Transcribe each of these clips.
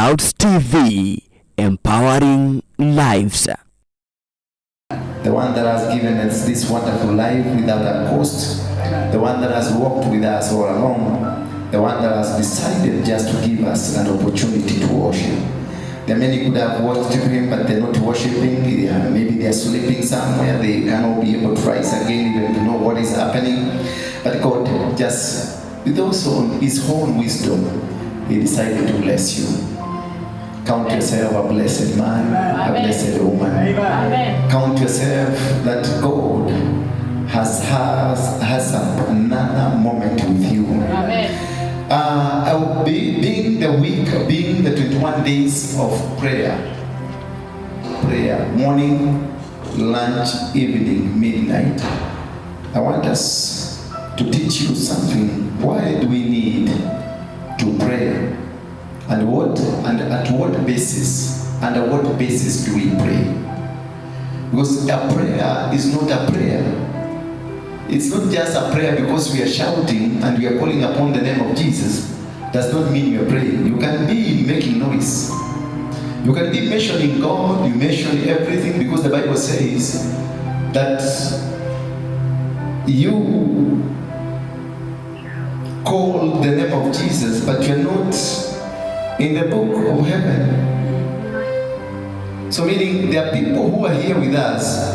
Clouds TV, empowering lives. The one that has given us this wonderful life without a cost, the one that has walked with us all along, the one that has decided just to give us an opportunity to worship. The many could have worshipped him, but they're not worshiping. Maybe they're sleeping somewhere. They cannot be able to rise again, even to know what is happening. But God, just with also his own wisdom, he decided to bless you. Count yourself a blessed man, a blessed woman. Amen. Count yourself that God has another moment with you. Amen. I will be being the week, being the 21 days of prayer. Prayer, morning, lunch, evening, midnight. I want us to teach you something. Why do we need to pray? And what and at what basis? Under what basis do we pray? Because a prayer is not a prayer. It's not just a prayer because we are shouting and we are calling upon the name of Jesus. Does not mean you are praying. You can be making noise. You can be mentioning God, you mention everything, because the Bible says that you call the name of Jesus, but you're not in the book of heaven. So meaning there are people who are here with us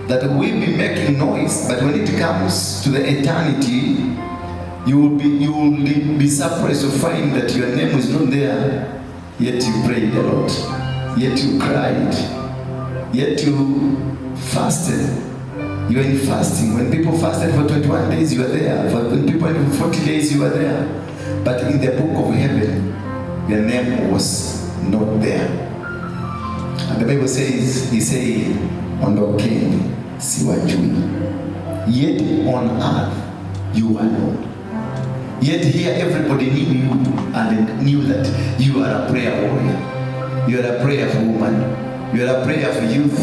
that will be making noise, but when it comes to the eternity, you will be surprised to find that your name is not there. Yet you prayed a lot, yet you cried, yet you fasted. You are in fasting. When people fasted for 21 days, you are there. For when people for 40 days, you are there. But in the book of heaven, your name was not there. And the Bible says, he said, "Ondokeni, siwajui." Yet on earth you are known. Yet here everybody knew you and knew that you are a prayer warrior. You are a prayerful woman. You are a prayerful youth.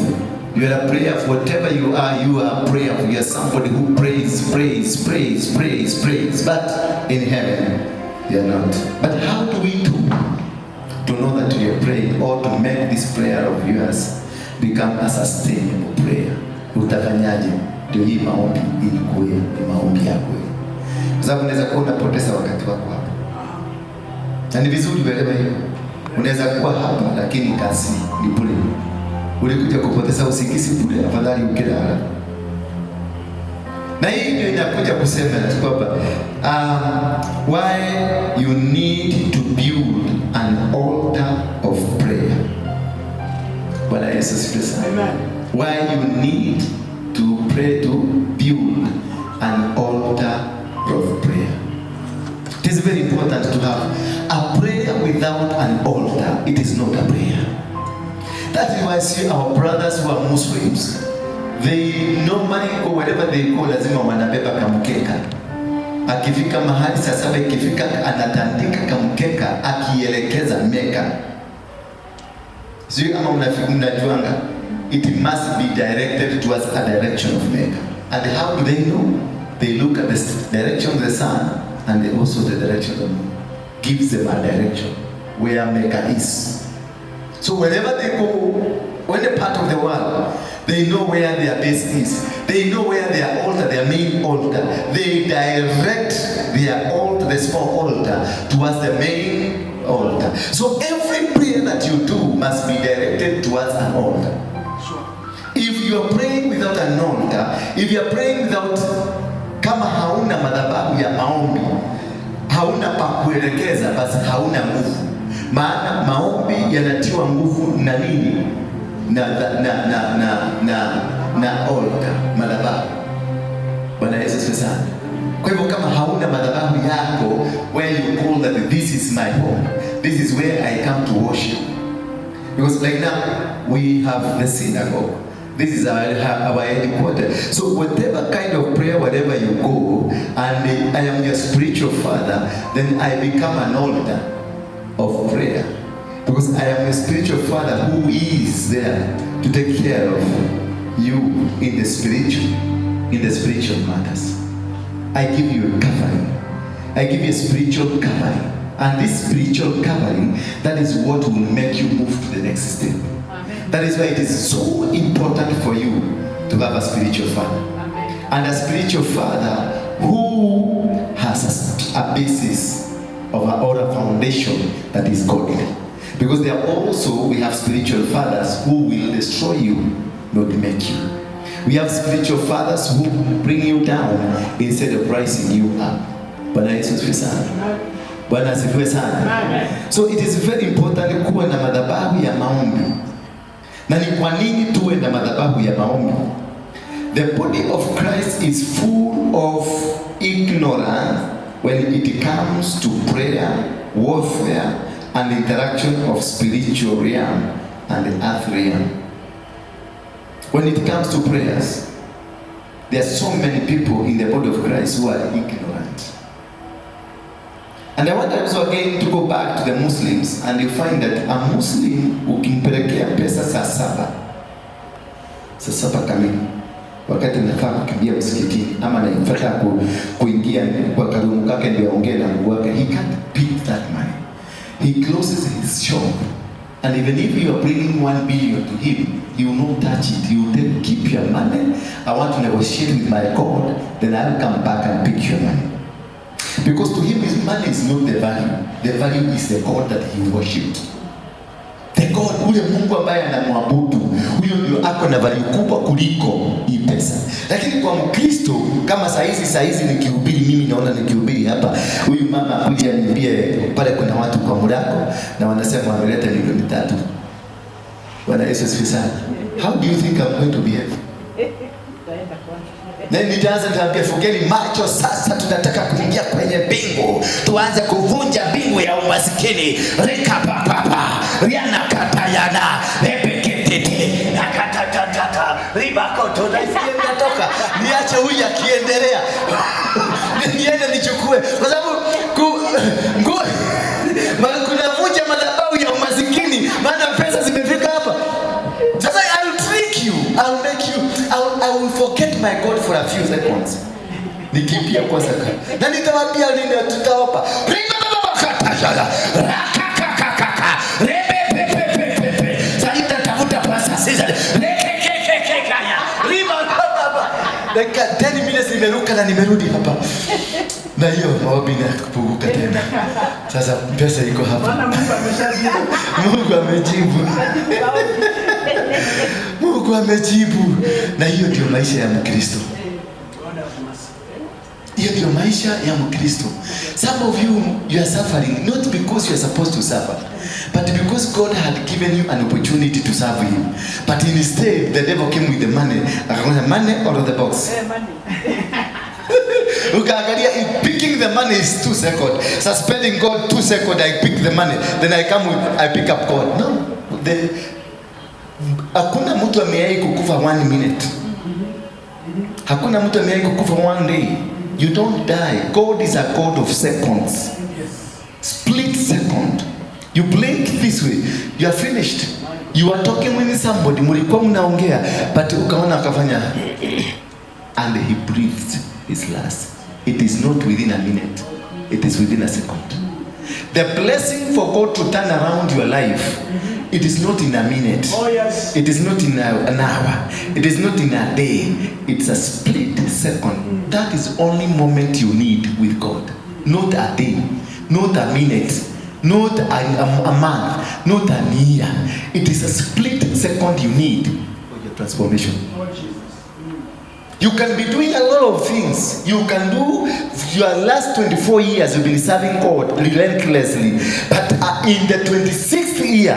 You are a prayerful whatever you are a prayerful. You are somebody who prays, prays, prays, prays, prays. But in heaven, you are not. But how do we do to know that we are praying, or to make this prayer of yours become a sustainable prayer? Utafanyaje ndio hii maombi ilikuwe ni maombi yako? Kwa sababu unaweza kuwa unapoteza wakati wako hapa, na ni vizuri uelewe hiyo. Unaweza kuwa hapa lakini kazi ni bure. Ulikuja kupoteza usingizi bure, afadhali ukilala. Na hii ndio inakuja kusema kwamba why you need to build an altar of prayer. Bwana Yesu asifiwe sana. Amen. Why you need to pray, to build an altar of prayer. It is very important to have a prayer. Without an altar, it is not a prayer. That is why I see our brothers who are Muslims, they normally go, wherever they go, lazima wanabeba kamkeka. Akifika mahali saa 7 ikifika, anatandika kamkeka akielekeza Meka. Sijui kama mnajuanga, it must be directed towards a direction of Mecca. And how do they know? They look at the direction of the sun and also the direction of the moon. Gives them a direction where Mecca is. So wherever they go, any part of the world, they know where their base is. They know where their altar, their main altar. They direct their altar, the small altar, towards the main altar. So every prayer that you do must be directed towards an altar. If you are praying without an altar, if you are praying without, kama hauna madhabahu ya maombi, hauna pa kuelekeza, basi hauna nguvu. Maana maombi yanatiwa nguvu na nini? Na altar, madhabahu. Bwana Yesu asifiwe sana. Kwa hivyo kama hauna madhabahu yako where you call that this is my home, this is where I come to worship. Because like now we have the synagogue. This is our headquarters. So whatever kind of prayer, wherever you go, and I am your spiritual father, then I become an altar of prayer. Because I am a spiritual father who is there to take care of you in the spiritual matters. I give you a covering. I give you a spiritual covering. And this spiritual covering, that is what will make you move to the next step. Amen. That is why it is so important for you to have a spiritual father. Amen. And a spiritual father who has a basis of a, or a foundation that is godly. Because there are also, we have spiritual fathers who will destroy you, not make you. We have spiritual fathers who bring you down instead of rising you up. Bwana Yesu asifiwe sana. Bwana asifiwe sana. Amen. So it is very important kuwa na madhabahu ya maombi. Na ni kwa nini tuwe na madhabahu ya maombi? The body of Christ is full of ignorance when it comes to prayer, warfare, and interaction of spiritual realm and the earth realm. When it comes to prayers, there are so many people in the body of Christ who are ignorant. And I want also again to go back to the Muslims, and you find that a Muslim ukimpelekea pesa saa saba kamili, wakati anafaa kukimbia msikitini ama anafaa kuingia kwa karumu kake ndio aongee na Mungu wake, he can't pick that money. He closes his shop, and even if you are bringing 1 billion to him, he will not touch it. He will tell, "Keep your money. I want to negotiate with my God, then I'll come back and pick your money." Because to him, his money is not the value. The value is the God that he worshipped. The God, ule Mungu ambaye anamwabudu, huyo ndio ako na value kubwa kuliko hii pesa. Lakini kwa Mkristo kama saa hizi nikihubiri, mimi naona nikihubiri hapa, huyu mama akuja aniambie pale kuna watu kwa mlango na wanasema wameleta milioni 3. Bwana Yesu asifiwe sana. How do you think I'm going to behave? Utaenda kwanza. Na nitaanza nitaambia, "Fungeni macho sasa, tunataka kuingia kwenye mbingu, tuanze kuvunja mbingu ya umasikini." Rika papapa riana katayana epeketete nakatatatata ribakoto na natoka niache huyu akiendelea, niende nichukue, kwa sababu kunavunja madhabahu ya umasikini, maana pesa zimefika hapa. Sasa I will trick you. I will make you. I will forget my God for a few seconds. Nikimbia kwa saka. Na nitawaambia nini, tutaopa. Rakakakakaka. Rebepepepepe. Sasa nitatafuta pesa sasa. Rekekekekekaya. Riba baba. Dakika 10 minutes nimeruka na nimerudi hapa. Na hiyo maombi na kupunguka tena. Sasa pesa iko hapa. Bwana Mungu ameshajibu. Mungu amejibu. Mungu amejibu. Na hiyo ndio maisha ya Mkristo. Hiyo ndio maisha ya Mkristo. Some of you, you are suffering not because you are supposed to suffer, but because God had given you an opportunity to serve him. But instead the devil came with the money. Akakwambia, "Money or the box?" Eh, money. Ukaangalia, picking the money is 2 seconds. Suspending God 2 seconds, I pick the money. Then I come with, I pick up God. No. Hakuna mtu amewahi kukufa one minute. Hakuna mtu amewahi kukufa one day. You don't die. God is a God of seconds. Split second. You blink this way, you are finished. You are talking with somebody, mlikuwa mnaongea, but ukaona akafanya and he breathed his last. It is not within a minute. It is within a second. The blessing for God to turn around your life, it is not in a minute. Oh, yes. It is not in an hour. It is not in a day. It's a split second. That is only moment you need with God. Not a day, not a minute, not a month, not a year. It is a split second you need for your transformation. Oh, Jesus. You can be doing a lot of things. You can do your last 24 years, you've been serving God relentlessly. But in the 26th year,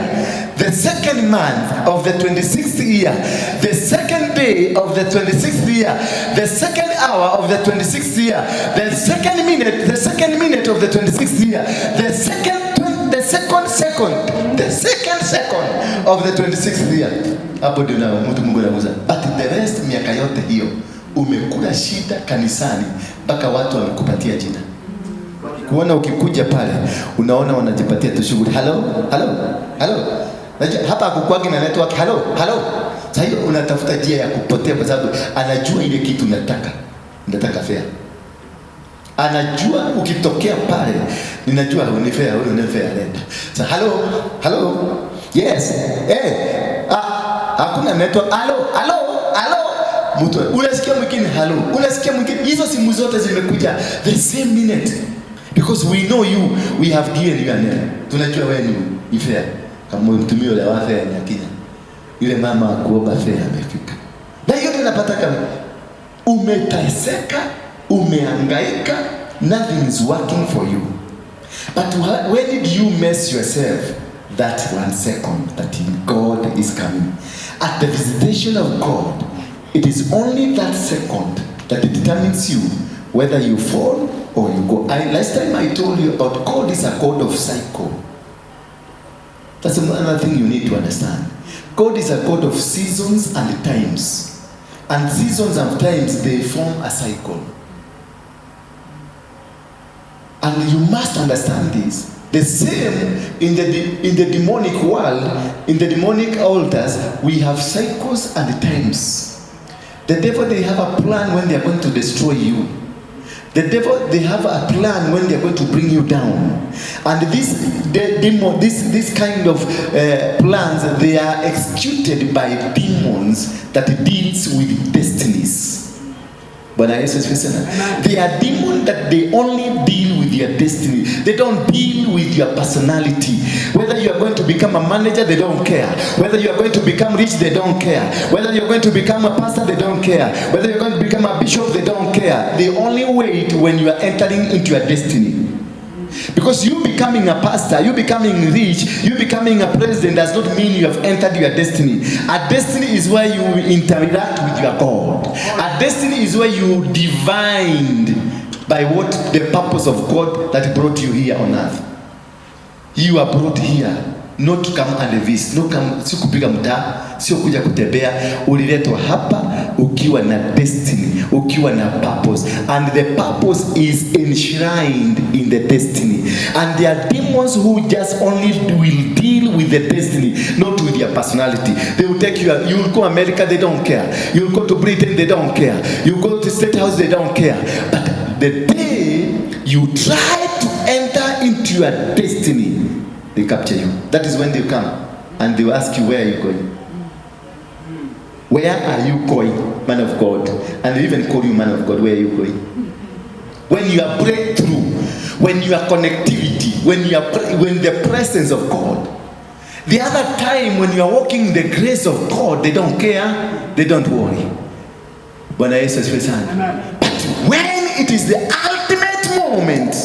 the second month of the 26th year, the second day of the 26th year, the second hour of the 26th year, the second minute of the 26th year, the second second, the second second of the 26th year. Hapo ndio na mtu Mungu anaguza. But the rest, miaka yote hiyo umekula shida kanisani mpaka watu wamekupatia jina. Kuona ukikuja pale unaona wanajipatia tu shughuli. Hello, hello, hello. Najua hapa hakukuwagi na network. Hello, hello. Sasa hiyo unatafuta njia ya kupotea kwa sababu anajua ile kitu unataka. Unataka fare. Anajua ukitokea pale, ninajua ni fare, huyu ni fare leta. So, hello, hello, yes, eh, ah, hakuna network. Hello, hello, hello. Mtu unasikia mwingine hello, unasikia mwingine. Hizo simu zote zimekuja the same minute because we know you, we have given you a name. Tunajua wewe ni fare. Kama mtumio la wa fare ya Kenya. Yule mama wa kuomba fare amefika. Na hiyo ndio unapata kama umeteseka, umehangaika, nothing is working for you. But when did you mess yourself? That 1 second that God is coming. At the visitation of God, it is only that second that determines you whether you fall or you go. Last time I told you about God is a God of cycle. That's another thing you need to understand. God is a God of seasons and times. And seasons and times, they form a cycle. And you must understand this. The same in the demonic world, in the demonic altars, we have cycles and times. The devil, they have a plan when they are going to destroy you. The devil, they have a plan when they are going to bring you down. And this the demon, this kind of plans, they are executed by demons that deals with destinies. Bwana Yesu asifiwe sana. They are demons that they only deal with your destiny. They don't deal with your personality. Whether you are going to become a manager, they don't care. Whether you are going to become rich, they don't care. Whether you are going to become a pastor, they don't care. Whether you are going to become a bishop, they don't care. They only wait when you are entering into your destiny. Because you becoming a pastor, you becoming rich, you becoming a president does not mean you have entered your destiny. A destiny is where you interact with your God. A destiny is where you divined by what the purpose of God that brought you here on earth. You are brought here not to come and visit, not come, si kupiga mtaa, sio kuja kutembea. Uliletwa hapa ukiwa na destiny, ukiwa na purpose, and the purpose is enshrined in the destiny. And there are demons who just only will deal with the destiny, not with your personality. They will take you, you will go America, they don't care. You will go to Britain, they don't care. You go to State House, they don't care. But the day you try to enter into your destiny, they capture you. That is when they come and they will ask you, "Where are you going? Where are you going, man of God?" And they even call you man of God. "Where are you going?" When you are breakthrough, when you are connectivity, when the presence of God. The other time when you are walking in the grace of God, they don't care, they don't worry. Bwana Yesu asifiwe sana. But when it is the ultimate moment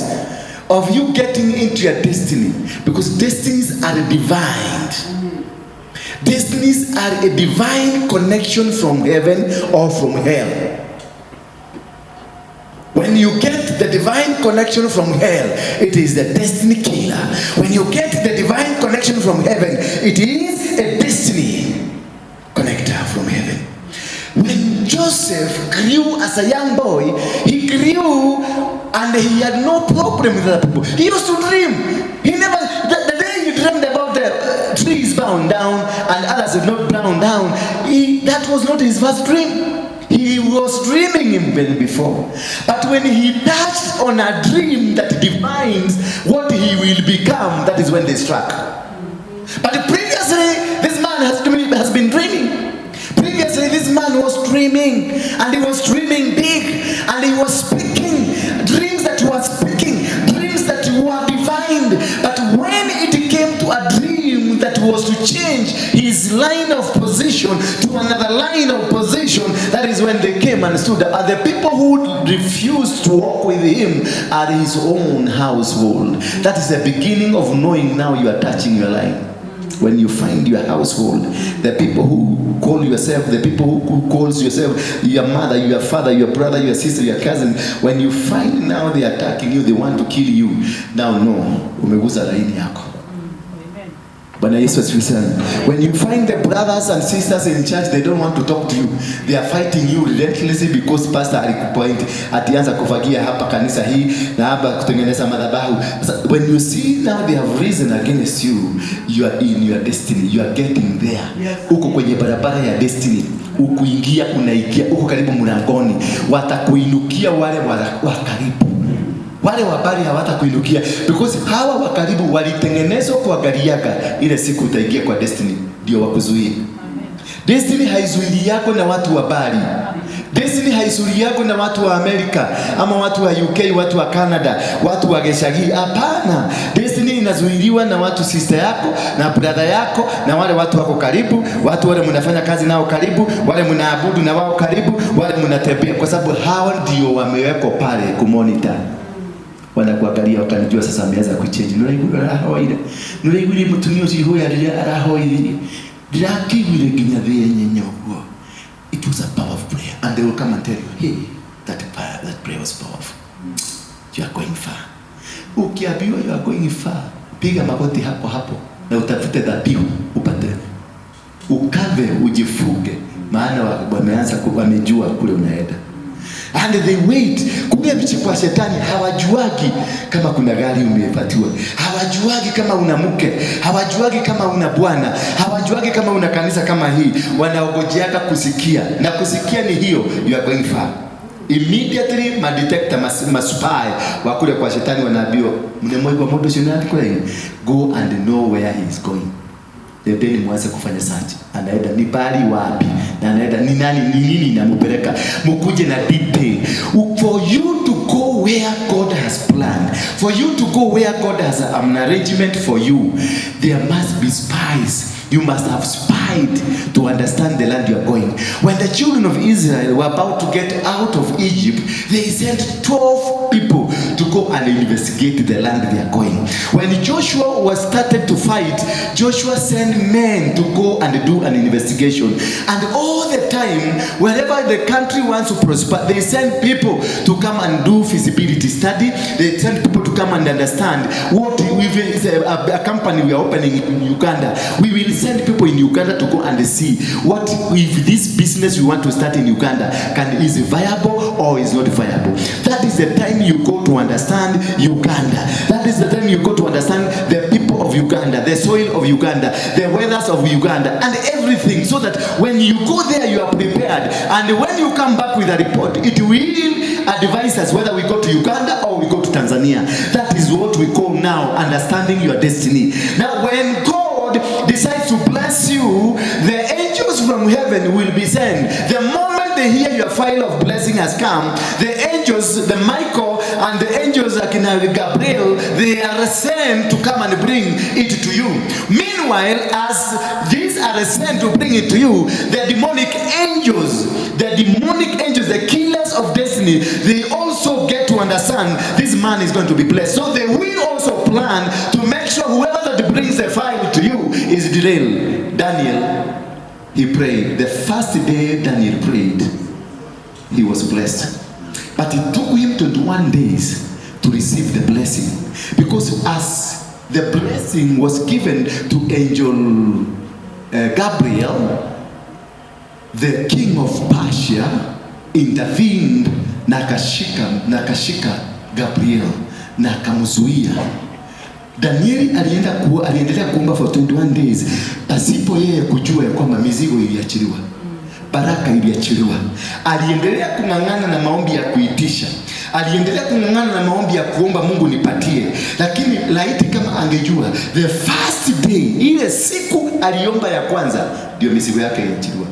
of you getting into your destiny, because destinies are divined. Destinies are a divine connection from heaven or from hell. When you get the divine connection from hell, it is the destiny killer. When you get the divine connection from heaven, it is a destiny connector from heaven. When Joseph grew as a young boy, he grew and he had no problem with other people. He used to dream. He never, the day he dreamed about the trees bowing down and others did not bow down, that was not his first dream. He was dreaming even before. But when he touched on a dream that defines what he will become, that is when they struck. But previously, this man has been dreaming. Previously, this man was dreaming, and he was dreaming big, and he was speaking dreams that were speaking, dreams that were defined. But when it came to a dream that was to change his line of position to another line of position, that is when they came and stood. Are the people who refused to walk with him are his own household. That is the beginning of knowing now you are touching your line. When you find your household, the people who call yourself, the people who calls yourself, your mother, your father, your brother, your sister, your cousin, when you find now they are attacking you, they want to kill you, now no, umeguza laini yako. Amen. Bwana Yesu asifiwe sana. When you find the brothers and sisters in church, they don't want to talk to you. They are fighting you relentlessly because pastor alikupoint atianza kufagia hapa kanisa hii na hapa kutengeneza madhabahu. Sasa, when you see now they have risen against you, you are in your destiny. You are getting there. Yes. Uko kwenye barabara ya destiny. Ukuingia unaingia, uko karibu mlangoni. Watakuinukia wale wa karibu. Wale wa mbali hawatakuinukia because hawa wa karibu walitengenezwa kuangaliaga ile siku utaingia kwa destiny ndio wakuzuie. Destiny haizuili yako na watu wa mbali. Destiny haizuili yako na watu wa Amerika ama watu wa UK, watu wa Canada, watu wa Geshagi. Hapana, destiny inazuiliwa na watu sister yako na brother yako na wale watu wako karibu, watu wale mnafanya kazi nao karibu, wale mnaabudu na wao karibu, wale mnatembea, kwa sababu hao ndio wamewekwa pale kumonitor wanakuangalia wakanijua sasa ameanza kuchange. Nuraigua arahoire, nuraiguire mutumia ucio ihoya riria arahoire, ndirakĩiguire nginya thĩ yenyenye ũguo. It was a powerful prayer and they will come and tell you, "Hey, that prayer was powerful. You are going far." Ukiambiwa you are going far, piga magoti hapo hapo na utafute dhabihu upate, ukave, ujifunge, maana wameanza wamejua kule unaenda and they wait. Kumbe kwa shetani hawajuagi kama kuna gari umepatiwa, hawajuagi kama una mke, hawajuagi kama una bwana, hawajuagi kama una kanisa kama hii. Wanaogojeaka kusikia, na kusikia ni hiyo you are going far. Immediately madetector maspy wa kule kwa shetani wanaambiwa, mnemwigwa mundu ucio nĩ kule, go and know where he is going. Then mwanze kufanya search, anaenda ni bali wapi na anaenda ni nani, ni nini inamupeleka, mukuje na detail. For you to go where God has planned, for you to go where God has an arrangement for you, there must be spies. You must have spied to understand the land you are going. When the children of Israel were about to get out of Egypt, they sent 12 people to go and investigate the land they are going. When Joshua was started to fight, Joshua sent men to go and do an investigation. And all the time, wherever the country wants to prosper, they send people to come and do feasibility study. They send people to come and understand what if is a company we are opening in Uganda. We will send people in Uganda to go and see what if this business we want to start in Uganda can is viable or is not viable. That is the time you go to understand Uganda. That is the time you go to understand the people of Uganda, the soil of Uganda, the weathers of Uganda, and everything, so that when you go there, you are prepared. And when you come back with a report, it will advise us whether we go to Uganda or we go to Tanzania. That is what we call now understanding your destiny. Now, when God decides to bless you, the angels from heaven will be sent. The moment they hear your file of blessing has come, the angels, the Michael and the angels like Gabriel, they are sent to come and bring it to you. Meanwhile, as these are sent to bring it to you, the demonic angels, the demonic angels, the killers of destiny, they also get to understand this man is going to be blessed. So they will also plan to make sure whoever that brings the file to you is derailed. Daniel, he prayed. The first day Daniel prayed, he was blessed. But it took him 21 days to receive the blessing. Because as the blessing was given to angel Gabriel, the king of Persia intervened na akashika Gabriel na akamzuia. Danieli aliendelea kuomba for 21 days pasipo yeye kujua ya kwamba mizigo iliachiliwa, baraka iliachiliwa. Aliendelea kung'ang'ana na maombi ya kuitisha, aliendelea kung'ang'ana na maombi ya kuomba Mungu nipatie, lakini laiti kama angejua the first day, ile siku aliomba ya kwanza, ndio mizigo yake iliachiliwa.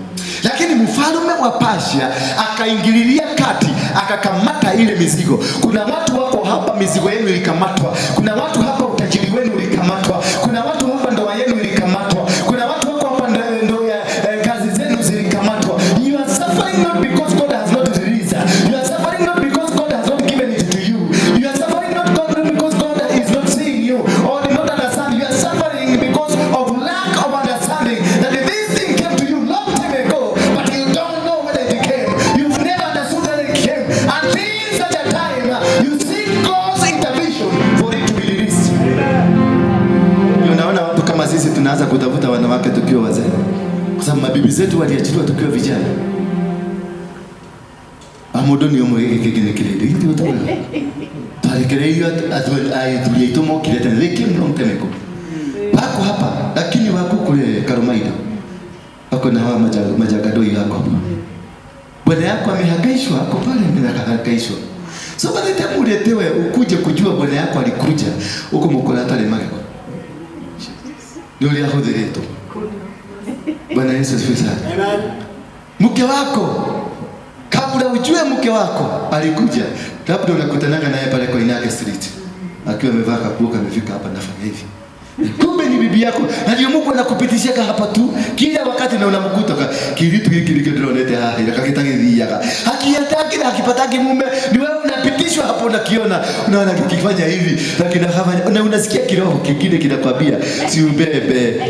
Lakini mfalme wa Persia akaingililia kati, akakamata ile mizigo. Kuna watu wako hapa, mizigo yenu ilikamatwa. Kuna watu hapa, utajiri wenu ulikamatwa. Kuna watu hapa, ndoa yenu ilikamatwa. Kuna watu wako hapa, ndo ya kazi zenu zilikamatwa. You are suffering not because God has not released. You are suffering not because God has not given it to you. You are suffering not God, because God is not seeing you or did not understand. You are suffering because of lack of understanding that this thing came to you long time ago, but you don't know whether it came. You've never understood that it came until such a time you seek God's intervention for it to be released. Ndio unaona watu kama sisi tunaanza kutafuta wanawake tukiwa wazee, kwa sababu mabibi zetu waliachiliwa tukiwa vijana. Amundu ni ũmwe gĩkĩ kĩngĩ nĩ kĩrĩndĩ gĩkĩ gũtawega twarekereirio athuri aitũ mokire tene. They came long time ago, wako hapa lakini wako kule Karumaido, wako na hawa majagadoi wako hapa. Bwana yako amehangaishwa, ako pale amehangaishwa. So by the time uletewe ukuje kujua bwana yako alikuja, huko mukora atarĩ magego. Nĩ ũrĩa ahũthĩrĩtwo. Bwana Yesu asifiwe sana. Amen. Mke wako, kabla ujue mke wako alikuja, labda unakutanaga naye pale Koinange Street akiwa amevaa kakuo kamefika hapa, nafanya hivi, kumbe ni bibi yako, na ndio Mungu anakupitishia hapa tu kila wakati, na unamkuta kiritu hiki ndikio ndĩronete haha ira kagĩtagĩthiaga hakiendagi na hakipatagi mume, ni wewe unapitishwa hapo, unakiona, unaona kikifanya hivi na kinafanya, na unasikia kiroho kingine kinakwambia si ubebe.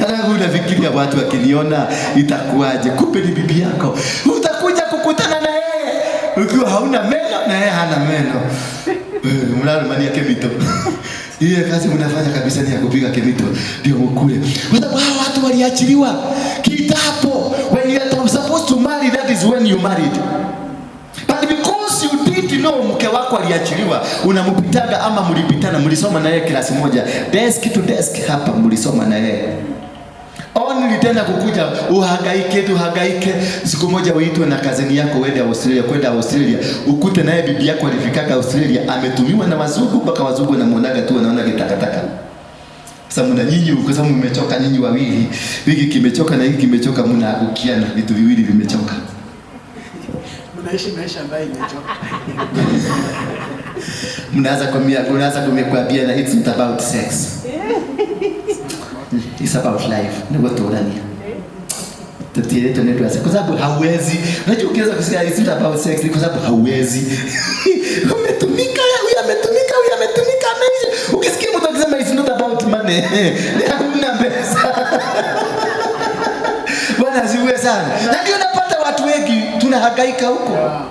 Alafu unafikiria watu wakiniona itakuwaje? Kumbe ni bibi yako. Utakuja kukutana na yeye ukiwa hauna meno na yeye hana meno. Mnarumania kemito. Ile kazi mnafanya kabisa ni ya kupiga kemito ndio mkule. Kwa sababu hao watu waliachiliwa kitambo. When you are supposed to marry, that is when you married. But because you didn't know mke wako aliachiliwa, unampitaga ama mlipitana, mlisoma na yeye klasi moja, desk to desk hapa mlisoma na yeye. Only tena kukuja uhangaike tu uhangaike, siku moja uitwe na kazini yako uende Australia, kwenda Australia ukute naye bibi yako alifikaka Australia, ametumiwa na wazungu mpaka wazungu wanamuonaga tu wanaona kitakataka. Sasa mna nyinyi kwa sababu mmechoka nyinyi wawili, hiki kimechoka na hiki kimechoka, mnaangukiana, vitu viwili vimechoka. Mnaishi maisha ambayo imechoka. Mnaanza kumia kuambia na it's not about sex. It's about life. Ni gũtũrania. Tutiĩrĩtwo nĩ ũndũ wa sex. Kwa sababu hauwezi. Unajua ukiweza kusikia it's not about sex ni kwa sababu hauwezi. Umetumika, huyu ametumika, huyu ametumika, ameisha. Ukisikia mtu akisema it's not about money, ni hakuna pesa. Bwana asifiwe sana. Na ndio unapata watu wengi tunahangaika huko. Yeah.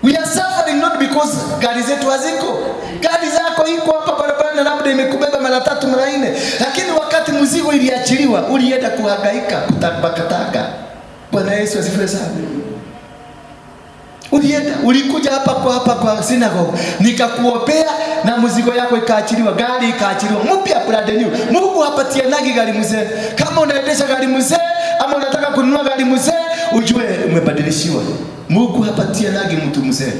We are suffering not because gari zetu haziko. Gari zako iko hapa barabarani na labda imekubeba mara tatu mara nne, lakini wakati mzigo iliachiliwa ulienda kuhangaika kutabakataka. Bwana Yesu asifiwe sana. Ulienda, ulikuja hapa kwa synagogue, nikakuombea na mzigo yako ikaachiliwa, gari ikaachiliwa mpya, brand new. Mungu hapatianagi gari mzee. Kama unaendesha gari mzee ama unataka kununua gari mzee, ujue umebadilishiwa. Mungu hapatianagi mtu mzee.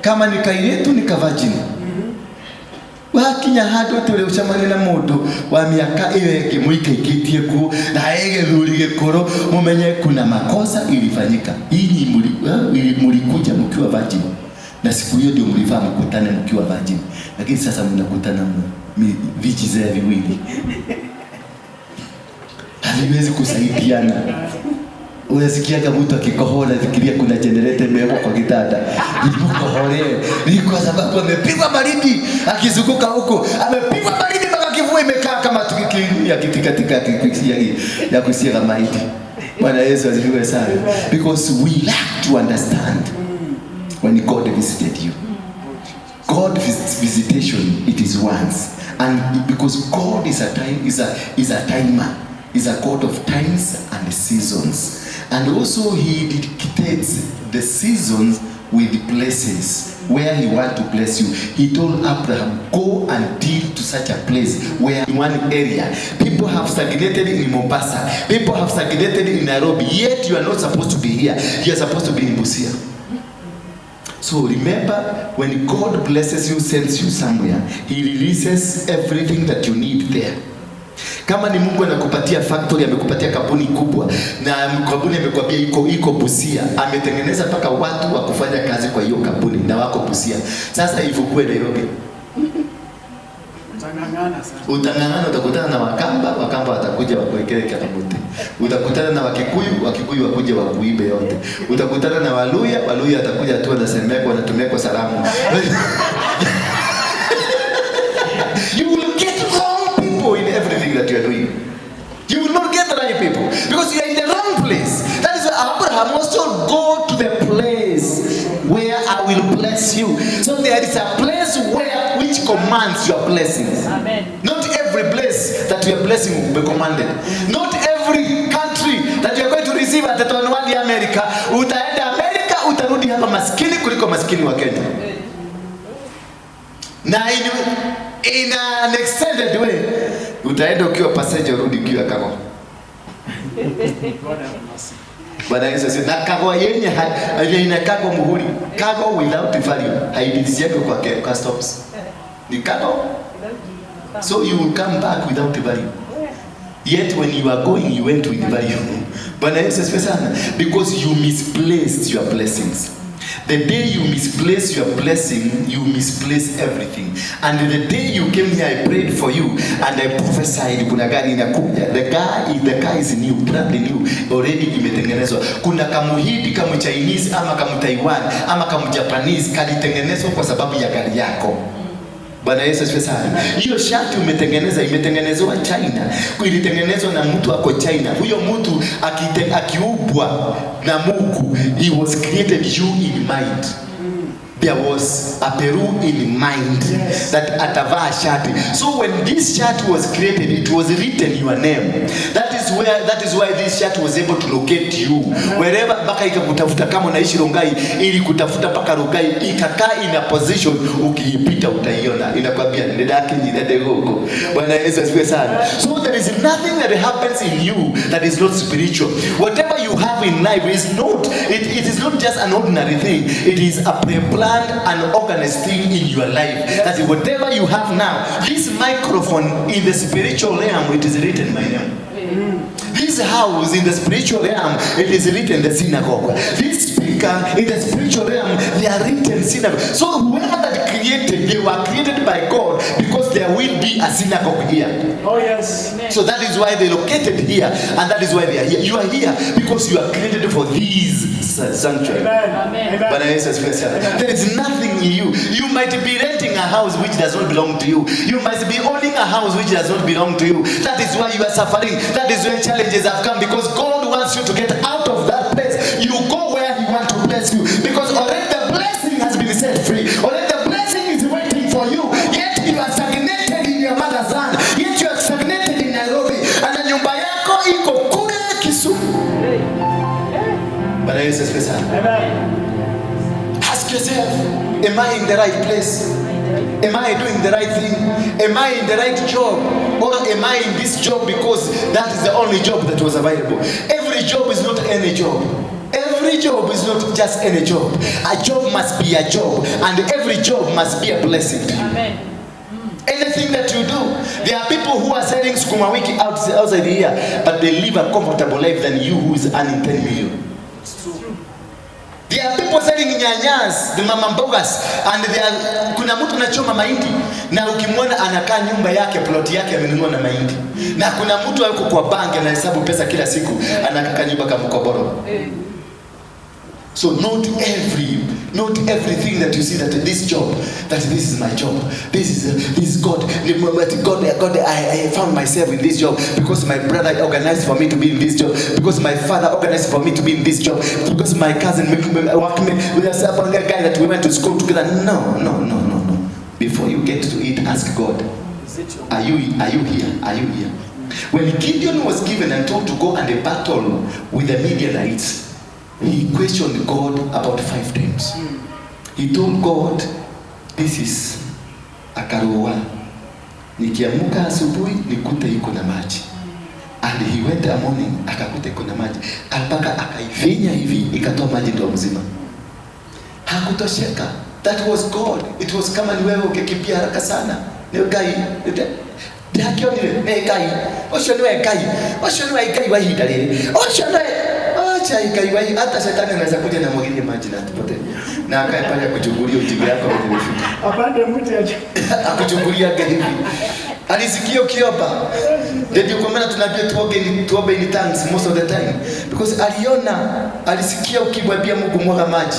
Kama ni kairetu ni kavirgin. Wakinya handu atĩ ũrĩ ũcemanie na mũndũ wa mĩaka ĩyo ĩngĩ mũikaikĩtie kuo na gĩthuri gĩkũrũ, mũmenye kuna makosa ilifanyika. Inyi mlikuja mkiwa virgin, na siku hiyo ndio mlifaa mkutane mkiwa virgin, lakini sasa mnakutana vijizee viwili haviwezi kusaidiana. Unasikiaga mtu akikohoa unafikiria kuna generator imewekwa kwa kitanda. Nikukoholee. Ni kwa sababu amepigwa baridi akizunguka huko. Amepigwa baridi mpaka kifua imekaa kama tukiki ya kitikatika ya kusiaga mahindi. Bwana Yesu asifiwe sana. Because we lack to understand when God visited you. God visitation, it is once. And because God is a time, is a timer, is a God of times and seasons. And also he dictates the seasons with the places where he wants to bless you. He told Abraham, go and deal to such a place where in one area, people have stagnated in Mombasa, people have stagnated in Nairobi, yet you are not supposed to be here. You are supposed to be in Busia. So remember, when God blesses you, sends you somewhere, he releases everything that you need there. Kama ni Mungu anakupatia factory, amekupatia kampuni kubwa, na kampuni amekwambia iko Busia, ametengeneza mpaka watu wa kufanya kazi kwa hiyo kampuni na wako Busia. Sasa ifungue Nairobi. Utang'ang'ana sana. Utang'ang'ana, utakutana na Wakamba, Wakamba watakuja wakuwekee kakamuti. Utakutana na Wakikuyu, Wakikuyu wakuje wakuibe yote. Utakutana na Waluya, Waluya watakuja tu wanasemekwa, wanatumia salamu. You will get wrong people in everything that you are doing. You will not get the right people because you are in the wrong place. That is why Abraham was told, go to the place where I will bless you. So there is a place where which commands your blessings. Amen. Not every place that your blessing will be commanded. Not every country that you are going to receive at the Tonwandi America. Utaenda America, utarudi hapa maskini kuliko maskini wa Kenya. Na in an extended way, utaenda ukiwa passenger, urudi ukiwa cargo. God have mercy. Bwana Yesu asifiwe. Na cargo yenye inakaa kwa muhuri. Cargo without value haipitishwi kwa customs. Ni cargo. So you will come back without value. Yet when you are going, you went with value. Bwana Yesu asifiwe sana. Because you misplaced your blessings. The day you misplace your blessing, you misplace everything. And the day you came here, I prayed for you and I prophesied, kuna gari inakuja. The car is new, brand new, already imetengenezwa. Kuna kamuhindi, kamu Chinese ama kamu Taiwan ama kamu Japanese kalitengenezwa kwa sababu ya gari yako. Bwana Yesu asifiwe sana. Hiyo shati umetengeneza imetengenezwa China. Ilitengenezwa na mtu ako China. Huyo mtu akiumbwa na Mungu, he was created you in mind. There was a Peru in mind that atavaa shati. So when this shirt was created, it was written your name. That is why this shirt was able to locate you. Wherever mpaka ikakutafuta kama unaishi Rongai, ili kutafuta mpaka Rongai, ikakaa in a position, ukiipita utaiona. Inakwambia nĩndakinyire huko. Bwana Yesu asifiwe sana. So there is nothing that happens in you that is not spiritual. Whatever you have in life is not it is not just an ordinary thing. It is a pre-planned and organized thing in your life. That whatever you have now, this microphone in the spiritual realm, it is written my name. This house in the spiritual realm, it is written the synagogue. This speaker in the spiritual realm, they are written synagogue. So whoever that created, they were created by God because there will be a synagogue here. Oh, yes. So that is why they located here, and that is why they are here. You are here because you are created for these sanctuary. Amen. Amen. Bwana Yesu asifiwe sana. There is nothing in you. You might be renting a house which does not belong to you. You might be owning a house which does not belong to you. That is why you are suffering. That is where challenges have come, because God wants you to get out of that place. You go where He wants to bless you, because already the blessing has been set free. Already the blessing is waiting for you. Yet you are stagnated in your mother's land. Yet you are stagnated in Nairobi. And nyumba yako iko kule Kisumu. Bwana Yesu asifiwe sana. Amen. Ask yourself, am I in the right place? Am I doing the right thing? Am I in the right job? Or am I in this job because that is the only job that was available? Every job is not any job. Every job is not just any job. A job must be a job, and every job must be a blessing to you. Amen. Anything that you do. There are people who are selling sukuma wiki outside here, but they live a comfortable life than you who is earning 10 million. There are people selling nyanyas, the mama mbogas, and they are, kuna mtu anachoma mahindi na ukimwona anakaa nyumba yake, plot yake amenunua na mahindi. Na kuna mtu yuko kwa bank anahesabu pesa kila siku, anakaa nyumba kama mkoboro. So not everything that you see that this job, that this is my job, this is God. God, God, I found myself in this job because my brother organized for me to be in this job, because my father organized for me to be in this job, because my cousin worked me with a guy that we went to school together. No, no, no, no, no. Before you get to it, ask God. Is it your Are you here? Are you here? When Gideon was given and told to go and battle with the Midianites, he questioned God about 5 times. He told God, this is akaroa. Nikiamuka asubuhi nikute iko na maji. And he went a morning akakuta iko na maji. Mpaka akaifinya hivi ikatoa maji ndio mzima. Hakutosheka. That was God. It was kama ni wewe ukikimbia haraka sana. Ni Ngai. Ndakionire nĩ Ngai. Ũcio nĩwe Ngai. Ũcio nĩwe Ngai wa ihinda rĩrĩ. Ũcio nĩwe acha Ngai wa hata shetani anaweza kuja na mwagilie maji na tupotee. Na akae pale akuchungulia ujinga yako vile imefika. Apande mti aje. Akuchungulia hivi. Alisikia ukiomba. Ndio kwa maana tunaambia tuombe in tongues most of the time. Because aliona, alisikia ukimwambia Mungu mwaga maji.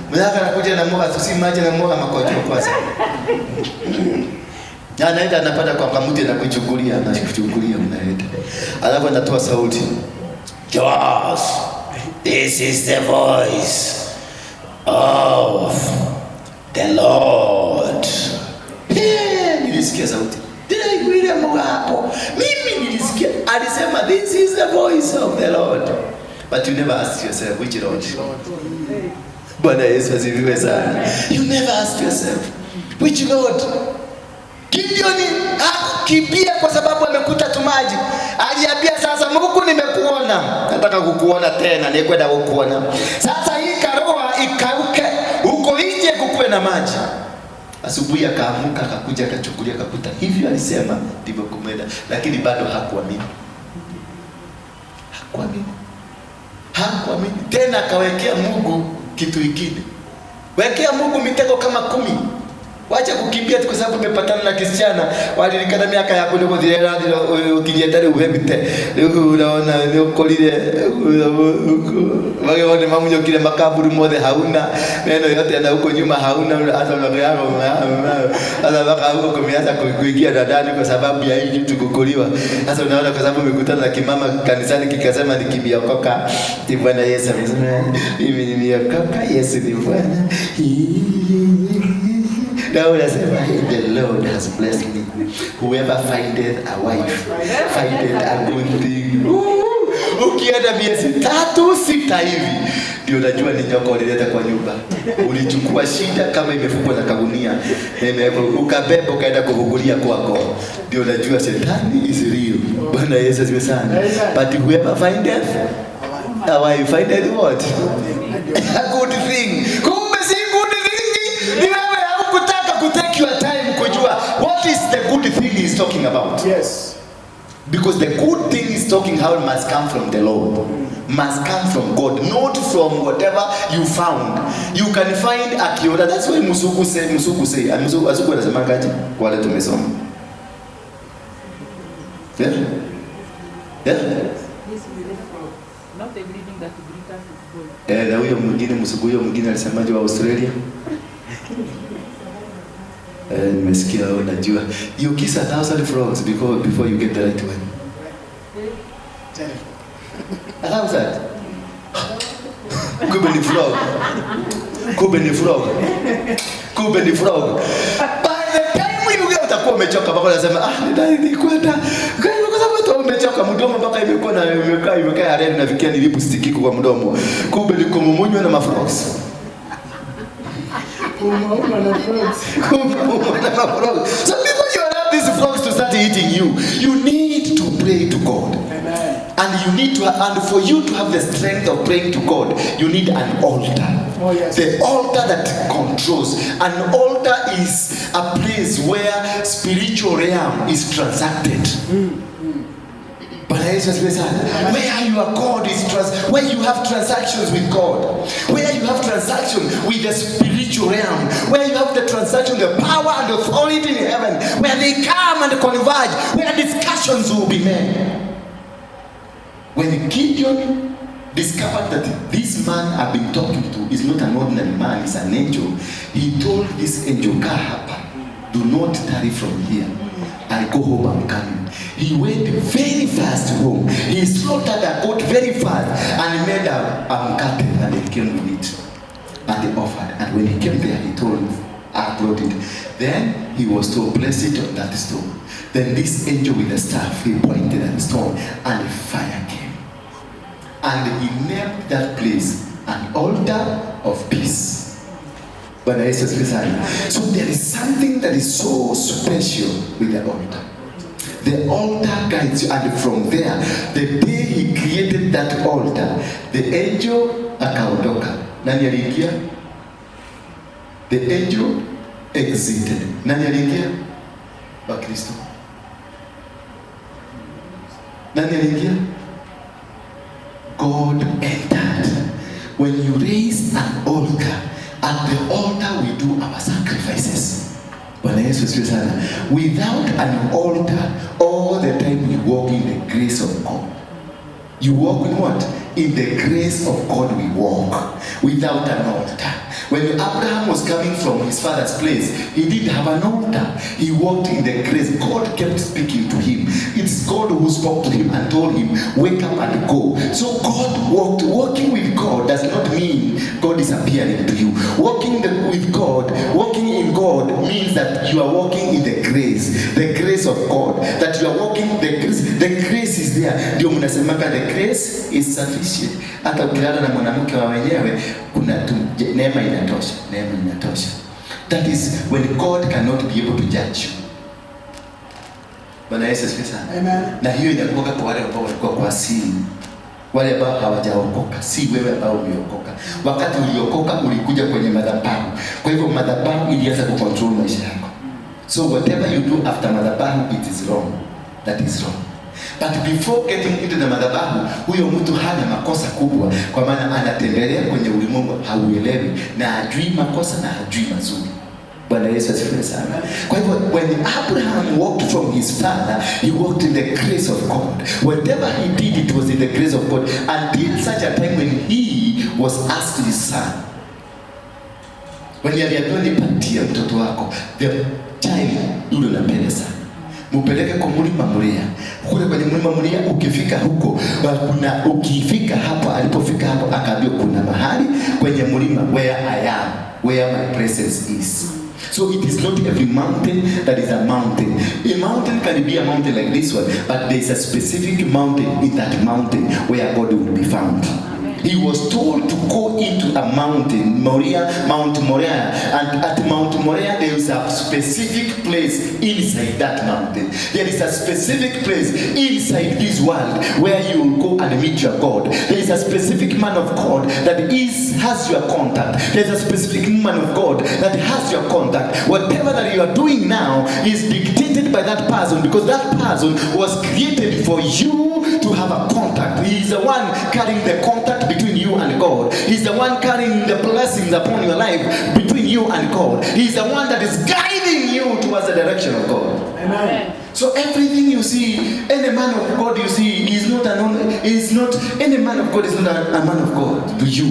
Mwaga anakuja na mwaga si maji na mwaga makojo kwanza. Na anaenda anapata kwa kamuti na kuchungulia, anakuchungulia unaleta. Alafu anatoa sauti. Josh, this is the voice of the Lord. Hey, nilisikia sauti. Ile hapo. Mimi nilisikia alisema this is the voice of the Lord. But you never ask yourself which Lord. Bwana Yesu asifiwe sana. You never ask yourself which Lord. Gideon Hakukimbia kwa sababu amekuta tu maji. Aliambia sasa, Mungu nimekuona, nataka kukuona tena, nikwenda kukuona. Sasa hii karoa ikauke, huko nje kukuwe na maji. Asubuhi akaamuka, akakuja, akachukulia, akakuta hivyo alisema ndivyo kumenda, lakini bado hakuamini. Hakuamini, hakuamini tena. Akawekea Mungu kitu kingine, wekea Mungu mitego kama 10. Wacha kukimbia tu kwa sababu umepatana na kisichana walilikana miaka yaku nĩ gũthira ĩrathira ũkinyĩte rĩu wemite rĩu unaona nĩ ũkũrire magego nĩ mamunyũkire makaburu mothe hauna meno yote na huko nyuma hauna hata sasa mpaka huko kumeanza kuingia na ndani kwa sababu ya hii kitu kukuliwa. Sasa unaona kwa sababu umekutana na kimama kanisani kikasema nikimiokoka, ni Bwana Yesu amesema mimi nimeokoka, Yesu ni Bwana. Now unasema the Lord has blessed me. Whoever findeth a wife findeth a good thing. Ukienda miezi 3 6 hivi ndio unajua ni nyoka ulileta kwa nyumba. Ulichukua shida kama imefungwa na kagunia na imewekwa, ukabeba ukaenda kuhugulia kwako. Ndio unajua shetani is real. Bwana Yesu asifiwe sana. But whoever findeth a wife findeth what? A good thing. Kumbe si good thing. Ni wewe haukutaka ku take your time kujua what is the good thing he is talking about. Yes. Because the good thing he's talking how must come from the Lord. Must come from God, not from whatever you found. You can find a kiota. That's why Musuku say, Musuku say, and Musuku Azuku anasema kaje? Wale tumesoma. Yeah? Yeah? This will not everything that glitters is gold. Na huyo mwingine Musuku huyo mwingine alisemaje wa Australia? Nimesikia wewe unajua. You kiss 1,000 frogs before you get the right one. 1,000. Kumbe ni frog. Kumbe ni frog. Kumbe ni frog. By the time you get utakuwa umechoka mpaka unasema nilikwenda. Kwa sababu tu umechoka mdomo mpaka imekuwa na imekaa ya red na vikia ni lipstick iko kwa mdomo. Kumbe ni kumumunywa na mafrogs. Kumauma na frogs. Kumauma na mafrogs. So before you allow these frogs to start eating you, you need to pray to God. Amen. And you need to, and for you to have the strength of praying to God, you need an altar. Oh, yes. The altar that controls. An altar is a place where spiritual realm is transacted. Bwana Yesu asifiwe sana. Where your God is where you have transactions with God, where you have transaction with the spiritual realm, where you have the transaction, the power and authority in heaven, where they come and converge, where discussions will be made. When Gideon discovered that this man I've been talking to is not an ordinary man, he's an angel, he told this angel, Kaa hapa, do not tarry from here. I go home, I'm coming. He went very fast home. He slaughtered a goat very fast and he made a mkate and he came with it. And he offered. And when he came there, he told, I brought it. Then he was told, place it on that stone. Then this angel with the staff, he pointed at the stone and fire came. And he named that place an altar of peace. Bwana Yesu asifiwe sana. So there is something that is so special with the altar. The altar guides you, and from there, the day he created that altar, the angel akaondoka. Nani aliingia? The angel exited. Nani aliingia? Wakristo. Nani aliingia? God entered. When you raise an altar, at the altar we do our sacrifices. Bwana Yesu asifiwe sana. Without an altar, all the time you walk in the grace of God. You walk in what? In the grace of God we walk. Without an altar. When Abraham was coming from his father's place, he didn't have an altar. He walked in the grace. God kept speaking to him. It's God who spoke to him and told him, wake up and go. So God walked. Walking with God does not mean God is appearing to you. Walking with God, walking in God means that you are walking in the grace of God. That you are walking the grace. The grace is there. Ndio mnasemanga the grace is sufficient. Hata ukilala na mwanamke wa wenyewe, kuna tu, neema inatosha, neema inatosha. That is when God cannot be able to judge you. Bwana Yesu asifiwe sana. Amen. Na hiyo inakuwa kwa wale ambao walikuwa kwa asili, wale ambao hawajaokoka, si wewe ambao umeokoka. Wakati uliokoka ulikuja kwenye madhabahu, kwa hivyo madhabahu ilianza kucontrol maisha yako. So whatever you do after madhabahu, it is wrong. That is wrong. But before getting into the madhabahu, huyo mtu hana makosa kubwa, kwa maana anatembelea kwenye ulimwengu hauelewi, na hajui makosa na hajui mazuri. Bwana Yesu asifiwe sana. Kwa hivyo when Abraham walked from his father, he walked in the grace of God. Whatever he did, it was in the grace of God until such a time when he was asked his son. When aliambiwa nipatie mtoto wako, the child yule unapenda sana, mupeleke kwa mlima Moria. Kule kwenye mlima Moria, ukifika huko kuna, ukifika hapo, alipofika hapo akaambiwa kuna mahali kwenye mlima where I am, where my presence is. So it is not every mountain that is a mountain. A mountain can be a mountain like this one, but there is a specific mountain in that mountain where God will be found. He was told to go into a mountain, Moriah, Mount Moriah, and at Mount Moriah there is a specific place inside that mountain. There is a specific place inside this world where you will go and meet your God. There is a specific man of God that is has your contact. There is a specific man of God that has your contact. Whatever that you are doing now is dictated by that person, because that person was created for you to have a contact. He is the one carrying the contact between you and God. He's the one carrying the blessings upon your life between you and God. He's the one that is guiding you towards the direction of God. Amen. So everything you see, any man of God you see is not an is not any man of God is not a man of God to you.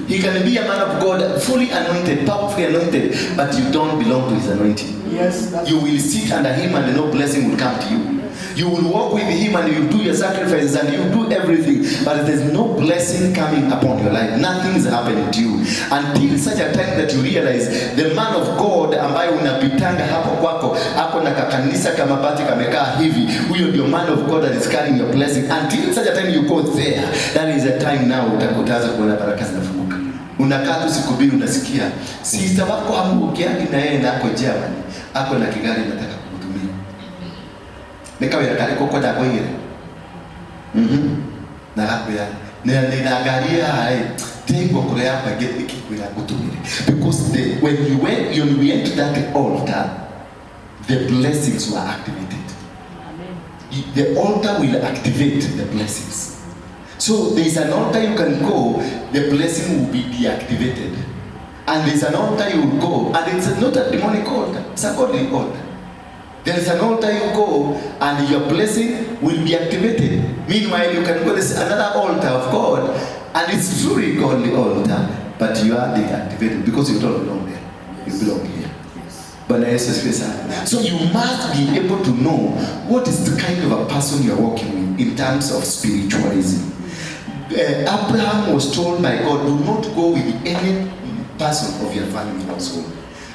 He can be a man of God, fully anointed, powerfully anointed, but you don't belong to his anointing. Yes, that's You will sit under him and no blessing will come to you. You will walk with him and you do your sacrifices and you do everything, but there's no blessing coming upon your life. Nothing is happening to you until such a time that you realize the man of God ambaye unapitanga hapo kwako ako na kakanisa kama bati kamekaa hivi, huyo ndio man of God that is carrying your blessing. Until such a time you go there, that is the time now utaanza kuona baraka zinafunguka. Unakaa tu siku mbili unasikia sister wako hamuongeagi na yeye na ako Germany, ako na kigari nataka kukutumia nĩ kawĩra karĩkũ kwenda kũigĩra na gakwĩra na ngari haha ĩ ndĩraigua ngoro yakwa ĩkĩkwĩra ngũtũmĩre, because when we went to that altar, the blessings were activated. Amen. The altar will activate the blessings. So there is an altar you can go, the blessing will be deactivated. And there's an altar you will go, and it's not a demonic altar, it's a godly altar. There is an altar you go, and your blessing will be activated. Meanwhile, you can go to another altar of God, and it's truly godly altar, but you are deactivated because you don't belong there. You belong here. Bwana Yesu asifiwe sana. So you must be able to know what is the kind of a person you are working with in terms of spiritualism. Abraham was told by God, do not go with any person of your family household.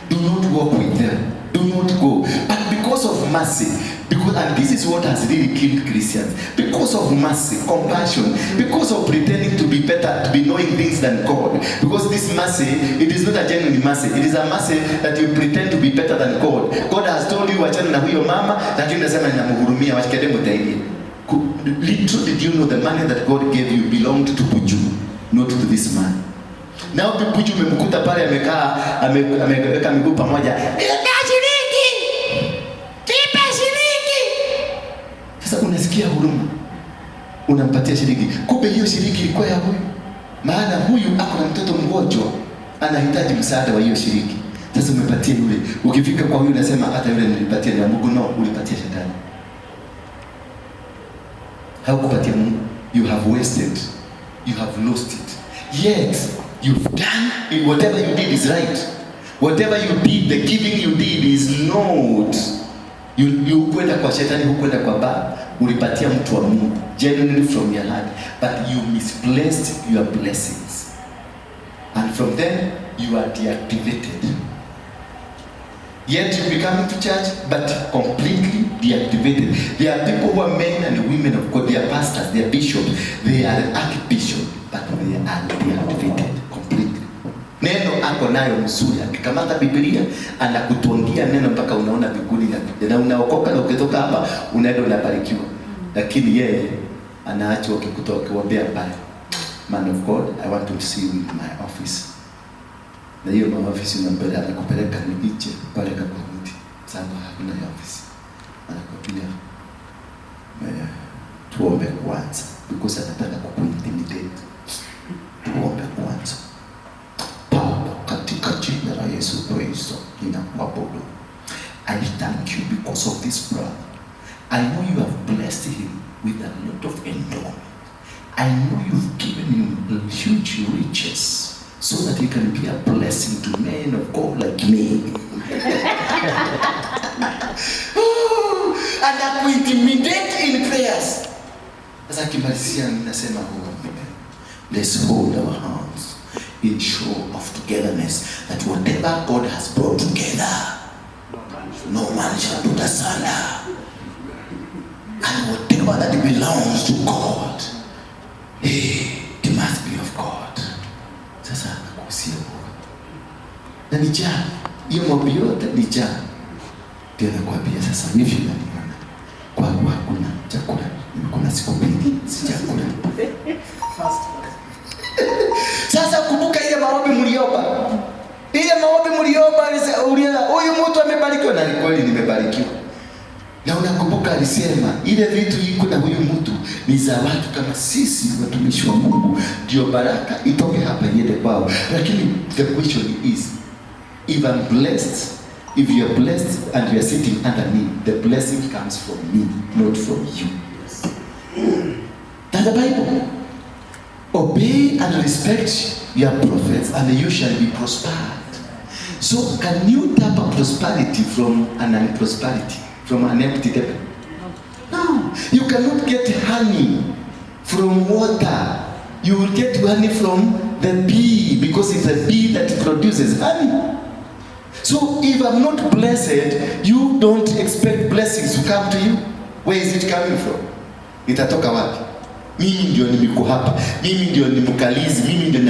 Do not walk with them. Do not go. But because of mercy, because, and this is what has really killed Christians, because of mercy, compassion, because of pretending to be better, to be knowing things than God, because this mercy, it is not a genuine mercy, it is a mercy that you pretend to be better than God. God has told you, wachana na huyo mama, lakini unasema ninamhurumia, wachikende mtaidie. Little did you know the money that God gave you belonged to Buju, not to this man. Now Buju umemkuta pale amekaa, ameweka miguu pamoja. Nipe shilingi! Nipe shilingi! Sasa unasikia huruma, unampatia shilingi. Kumbe hiyo shilingi ilikuwa ya huyu, maana huyu ako na mtoto mgonjwa, anahitaji msaada wa hiyo shilingi. Sasa umepatia yule, ukifika kwa huyu unasema hata yule nilipatia ni ya Mungu. No, ulipatia shetani, haukupatia Mungu. You have wasted, you have lost it. Yet you've done whatever you did is right. Whatever you did, the giving you did is not you kwenda kwa shetani, hukwenda kwa baba, ulipatia mtu wa Mungu genuinely from your heart, but you misplaced your blessings, and from then you are deactivated. Yet you become to church, but completely deactivated. There are people who are men and women of God. They are pastors, they are bishops, they are archbishops, but they are deactivated completely. Neno ako nayo mzuri, akikamata Biblia anakutwangia neno mpaka unaona mbinguni na unaokoka, na ukitoka hapa unaenda unabarikiwa. Lakini yeye anaachwa ukikutoa ukiwaambia pale, "Man of God, I want to see you in my office." Na hiyo my office unampeleka, anakupeleka ni nje pale kwa mti, sababu hakuna ya office. Anakwambia, "Tuombe kwanza," because anataka kukuintimidate. "Tuombe kwanza. Baba, katika jina la Yesu Kristo ninakuabudu. I thank you because of this brother. I know you have blessed him with a lot of endowment. I know you've given him huge riches so that he can be a blessing to men of God like me." Oh, anakuintimidate in prayers. Sasa akimalizia nasema, "Oh, let's hold our hands in show of togetherness that whatever God has brought together, no man shall put asunder. And whatever that belongs to God, hey, it must be of God." Sasa anakuhusia Bwana. Na ni jaa, hiyo maombi yote ni jaa. Ndio nakwambia sasa hivi unaniona. Kwangu hakuna chakula. Nimekula siku 2 sijakula. Fast, fast. Sasa kumbuka ile maombi mliomba. Ile maombi mliomba, uliona huyu mtu amebarikiwa, na ni kweli nimebarikiwa. Na unakumbuka alisema ile vitu iko na huyu mtu ni za watu kama sisi watumishi wa Mungu, ndio baraka itoke hapa iende kwao. Lakini the question is, if I'm blessed, if you are blessed and you are sitting under me, the blessing comes from me, not from you. That's the Bible. Obey and respect your prophets, and you shall be prospered. So, can you tap a prosperity from an unprosperity, from an empty table? No. You cannot get honey from water. You will get honey from the bee, because it's a bee that produces honey. So if I'm not blessed, you don't expect blessings to come to you. Where is it coming from? Itatoka wapi? Mimi ndio nimeko hapa, mimi ndio ni mkalizi, mimi ndio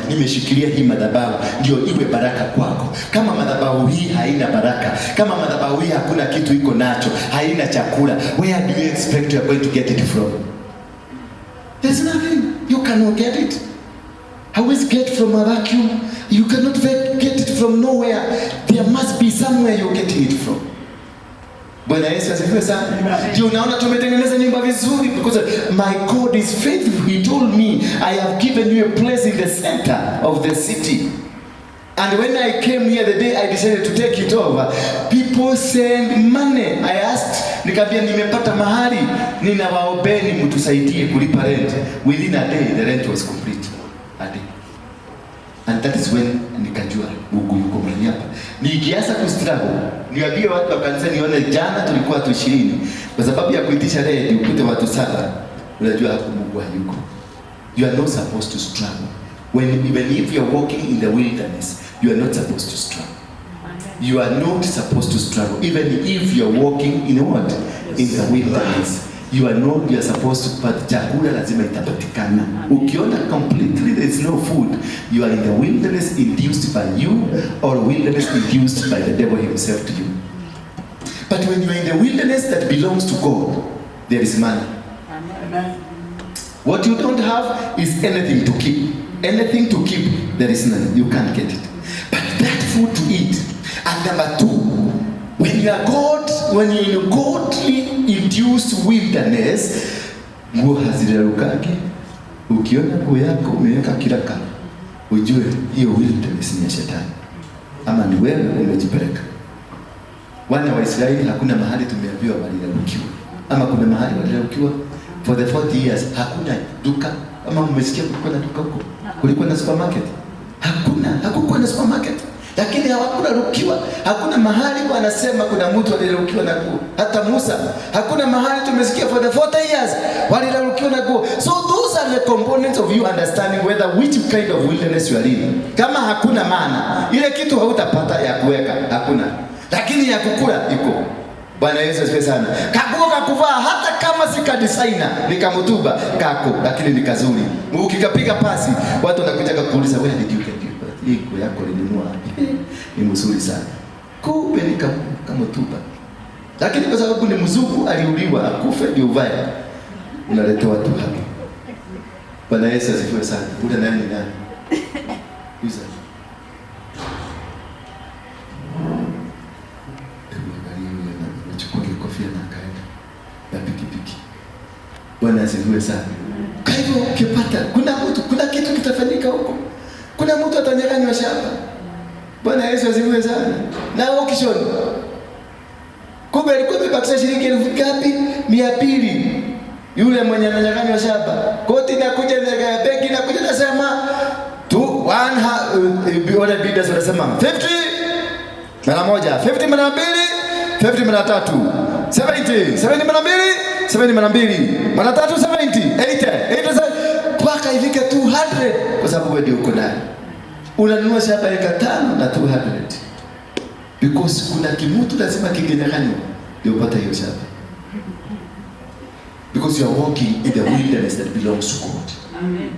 nimeshikilia hii madhabahu ndio iwe baraka kwako. Kama madhabahu hii haina baraka, kama madhabahu hii hakuna kitu iko nacho, haina chakula, where do you expect you are going to get it from? There's nothing. You cannot get it. Hawezi get from a vacuum. You cannot get it from nowhere. There must be somewhere you're getting it from. Bwana Yesu asifiwe sana. Ndio unaona tumetengeneza nyumba vizuri because my God is faithful. He told me, "I have given you a place in the center of the city." And when I came here, the day I decided to take it over, people send money. I asked, nikamwambia nimepata mahali, ninawaombeni mtusaidie kulipa rent. Within a day, the rent was complete. A day. And that is when nikajua Mungu yuko mahali hapa. Nikianza kustruggle, niambie watu wa kanisa nione jana tulikuwa watu 20. Kwa sababu ya kuitisha rent ukute watu saba. Unajua hapo Mungu hayuko. You are not supposed to struggle. When even if you are walking in the wilderness, you are not supposed to struggle. You are not supposed to struggle. Even if you are walking in what? In the wilderness. You are not, you are supposed to, but chakula lazima itapatikana. Ukiona completely there is no food, you are in the wilderness induced by you or wilderness induced by the devil himself to you. But when you are in the wilderness that belongs to God, there is money. Amen. What you don't have is anything to keep. Anything to keep, there is none. You can't get it. But that food to eat. And number two, when you are God, when you're in a godly induced wilderness, nguo hazirarukagi. Ukiona nguo yako umeweka kiraka, ujue hiyo wilderness ni ya shetani, ama ni wewe umejipeleka. Wana wa Israeli hakuna mahali tumeambiwa walirarukiwa, ama kuna mahali walirarukiwa for the 40 years? Hakuna duka, ama mmesikia kulikuwa na duka huko? Kulikuwa na supermarket? Hakuna, hakukuwa na supermarket, lakini hawakurarukiwa. Hakuna mahali wanasema kuna mtu alirarukiwa na nguo. Hata Musa, hakuna mahali tumesikia for the 40 years walirarukiwa na nguo. So those are the components of you understanding whether which kind of wilderness you are in. Kama hakuna maana, ile kitu hautapata ya kuweka, hakuna, lakini ya kukula iko. Bwana Yesu asifiwe sana. Kaguo kakuvaa hata kama si ka designer, ni kamutumba kako, lakini ni kazuri. Ukikapiga pasi, watu wanakuja kukuuliza, "Where did you get Hii nguo yako ulinunua ni mzuri sana. Kumbe ni kama tupa. Lakini kwa sababu ni mzungu aliuliwa akufe ndio uvae. Unaletewa tu hapa. Bwana Yesu asifiwe sana. Ule naye ni nani? Uza. Hebu angalia yule anachukua kofia na akaenda na pikipiki. Bwana asifiwe sana. Kwa hivyo ukipata kuna mtu, kuna kitu kitafanyika huko. Kuna mtu atanyang'anywa shamba. Bwana Yesu asifiwe sana. Na auction. Kumbe alikuwa amebakisha shilingi elfu ngapi? 200. Yule mwenye ananyang'anywa shamba. Koti inakuja na benki inakuja nasema wale bidders wanasema 50 mara moja, 50 mara mbili, 50 mara tatu, 70, 70 mara mbili, 70 mara mbili, mara tatu 70, 80, 80 mpaka ifike 200, kwa sababu wewe ndio uko nayo. Unanunua shamba eka 5 na 200. Because kuna kimutu lazima kingenyang'anywa ndio upate hiyo shamba. Because you are walking in the wilderness that belongs to God. Amen.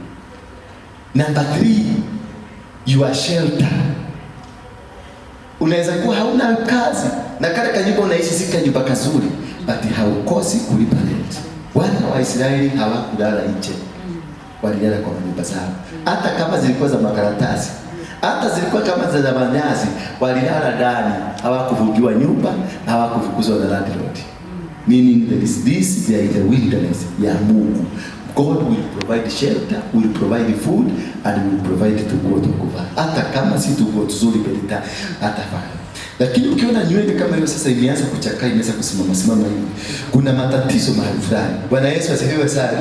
Number 3, you are shelter. Unaweza kuwa hauna kazi na kale kanyumba unaishi si kanyumba kazuri, but haukosi kulipa rent. Wana wa Israeli hawakulala nje, walilala kwa manyumba zao, hata kama zilikuwa za makaratasi, hata zilikuwa kama za manyasi, walilala ndani. Hawakufungiwa nyumba, hawakufukuzwa na landlord. Meaning that is this, they are in the wilderness ya Mungu. God will provide shelter, will provide food, and will provide tuguo tukuvaa. Hata kama si tuguo tuzuri belita, atafanya. Lakini ukiona nywele kama hiyo sasa imeanza kuchakaa, imeanza kusimama simama hivi, kuna matatizo mahali fulani. Bwana Yesu asifiwe sana.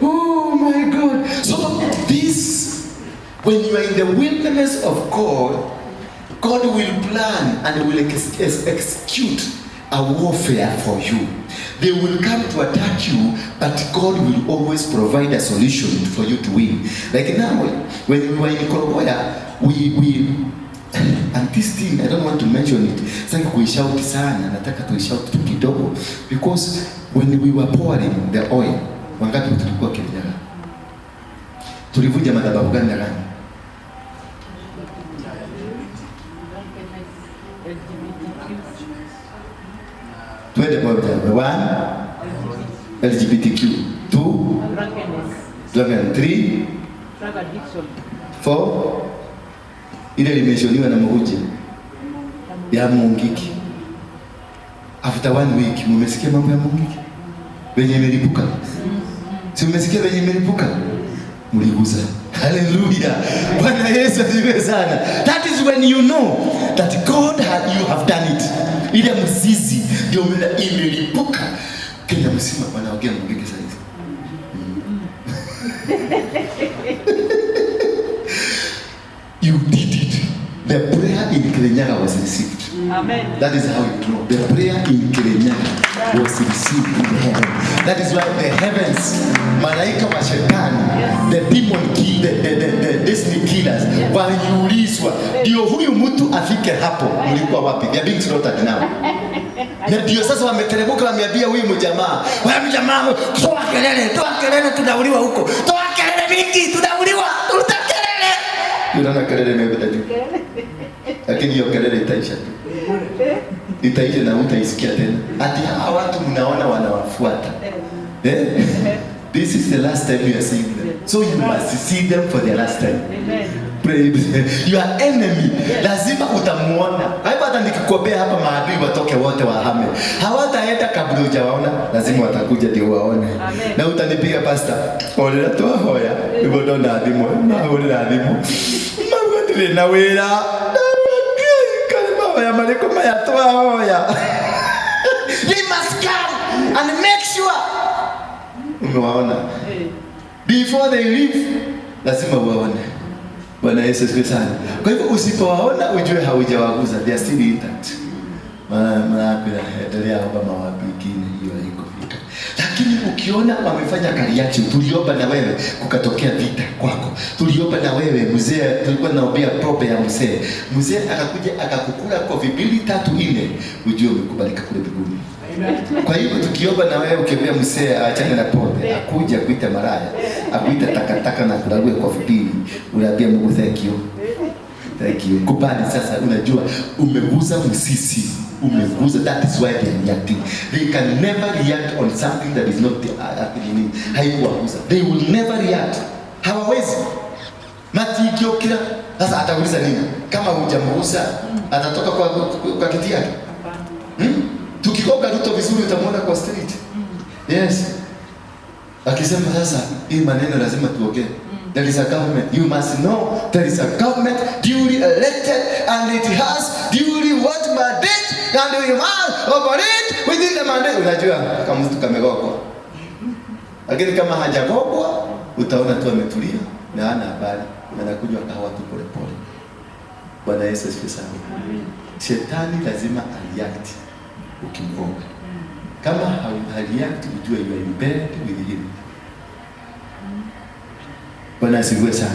Oh my God. So this, when you are in the wilderness of God, God will plan and will execute a warfare for you. They will come to attack you, but God will always provide a solution for you to win. Like now, when we were in Korogoya, we and this thing, I don't want to mention it. Sitaki kuishout sana, nataka tuishout tu kidogo, because when we were pouring the oil, wangapi tulikuwa Kirinyaga? Tulivunja madhabahu gani na gani? Twende moja. 1, LGBTQ. 2, Drunkenness. 3, Drug addiction. 4, ile limeshoniwa na Muhuje ya Mungiki. After 1 week, mmesikia mambo ya Mungiki? Wenye imelipuka. Si mmesikia wenye imelipuka? Mliguza. Hallelujah. Bwana Yesu asifiwe sana. That is when you know that God you have done it. Ile mzizi ndio imelipuka. Kenya mzima wanaongea Mungiki sasa hivi. You did it. The prayer in Kirinyaga was received. Amen. That is how you know. The prayer in Kirinyaga was received in the heaven. That is why the heavens, malaika wa shetani, the demon kill, the Disney killers, waliulizwa, ndio huyu mtu afike hapo, mlikuwa wapi? They are being slaughtered now. Na ndio sasa wameteremka, wameambia huyu mjamaa, wewe mjamaa, toa kelele, tunauliwa huko. Toa kelele mingi, tunauliwa, tuta kelele. Unaona kelele imepita juu. Lakini hiyo kelele itaisha tu. Itaisha na hutaisikia tena. Ati hawa watu mnaona wanawafuata. Eh? This is the last time you are seeing them. So you must see them for the last time. Amen. Pray. Your enemy lazima utamuona. Kwa hivyo hata nikikuombea hapa maadui watoke wote wahame. Hawataenda kabla hujawaona, lazima watakuja ndio waone. Amen. Na utanipiga pastor. Olera twahoya. Hivyo ndo na thimu. Na olera thimu. Magwatire na wira. Kale mahoya mariko maya twahoya. They must come and make sure umewaona. Before they leave, lazima uwaone. Bwana Yesu asifiwe sana. Kwa hivyo usipowaona ujue haujawaguza, they are still intact. Maana endelea omba mawapi ingine hiyo haikufika. Lakini ukiona wamefanya reaction, tuliomba na wewe kukatokea vita kwako. Tuliomba na wewe mzee, tulikuwa tunaombea probe ya mzee. Mzee akakuja akakukula kofi 2 3 4, ujue umekubalika kule mbinguni. Kwa hivyo tukiomba na wewe ukiambia mzee aachane na pombe, akuja kuita maraya, Akuite takataka na kulague kwa fipili. Unaambia Mungu thank you. Thank you. Kubali sasa, unajua umeguza msisi. Umeguza, that is why they are reacting. They can never react on something that is not happening. Haikuwaguza. They will never react. Hawawezi. Matikiokira. Sasa atauliza nini? Kama hujamgusa, atatoka kwa kiti yake. Hapana. Tukikoga Ruto vizuri utamwona kwa street. Yes. Akisema sasa hii maneno lazima tuongee. There is a government. You must know there is a government duly elected and it has duly what mandate and we must operate within the mandate. Unajua kama mtu kamegogwa. Lakini kama hajagogwa utaona tu ametulia na hana habari na anakunywa kahawa tu pole pole. Bwana Yesu asifiwe sana. Shetani lazima areact ukimgonga. Kama hareact ujue you are in bed with him. Bwana asifiwe sana.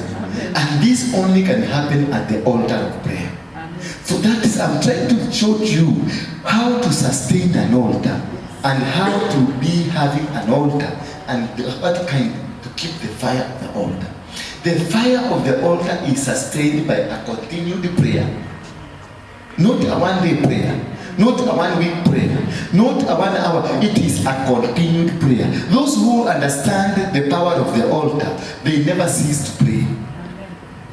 And this only can happen at the altar of prayer. So that is, I'm trying to show you how to sustain an altar and how to be having an altar and what kind to keep the fire of the altar. The fire of the altar is sustained by a continued prayer. Not a one-day prayer, not a one-week prayer, not a 1 hour. It is a continued prayer. Those who understand the power of the altar, they never cease to pray.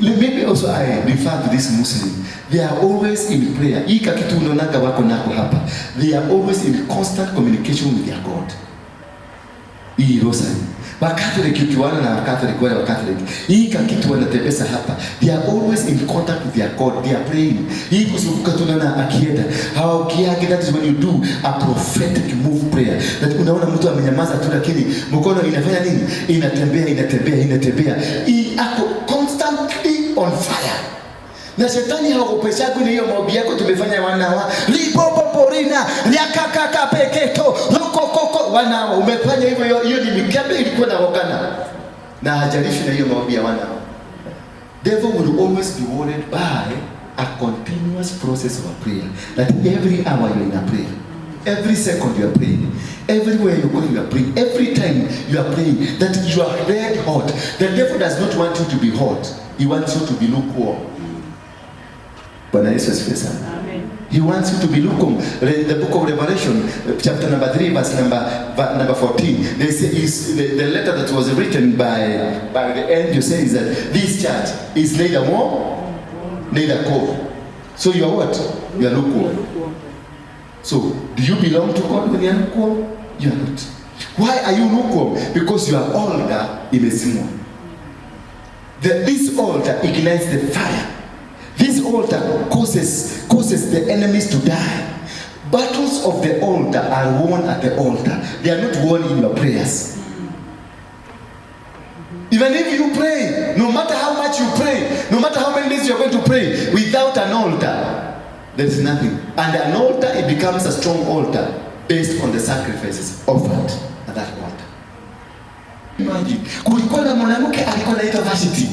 Maybe also I refer to this Muslim. They are always in prayer. Hii kakitu unaonaga wako nako hapa. They are always in constant communication with their God. Hii rosary. Wakatholiki ukiwaona na Wakatholiki wale Wakatholiki. Hii kakitu wanatembeza hapa. They are always in contact with their God. They are praying. Hii kuzunguka tu unaona akienda. Hawakiage, that is when you do a prophetic move prayer. That unaona mtu amenyamaza tu lakini mkono inafanya nini? Inatembea, inatembea, inatembea. Hii ako constantly on fire. Na shetani haogopeshagwi na hiyo maombi yako tumefanya wanawa lipopoporina liakakaka peketo lokokoko wanawa umefanya hivyo, hiyo ni mikembe ilikuwa na wokana na hajalishi na hiyo maombi ya wanawa. Devil will always be worried by a continuous process of a prayer. That every hour you're in a prayer. Every second you are praying. Everywhere you go, you are praying. Every time you are praying, that you are red hot. The devil does not want you to be hot. He wants you to be lukewarm. Bwana Yesu asifiwe sana. Amen. He wants you to be lukewarm. The book of Revelation, chapter number 3, verse number 14. They say is the letter that was written by the angel says that this church is neither warm, neither cold. So you are what? You are lukewarm. Lukewarm. So, do you belong to God when you are lukewarm? You are not. Why are you lukewarm? Because your altar imezimwa. This altar ignites the fire. This altar causes the enemies to die. Battles of the altar are won at the altar. They are not won in your prayers. Even if you pray, no matter how much you pray, no matter how many days you are going to pray, without an altar, there is nothing. And an altar, it becomes a strong altar based on the sacrifices offered at that altar. Imagine, kulikuwa na mwanamke alikuwa anaitwa Vashti.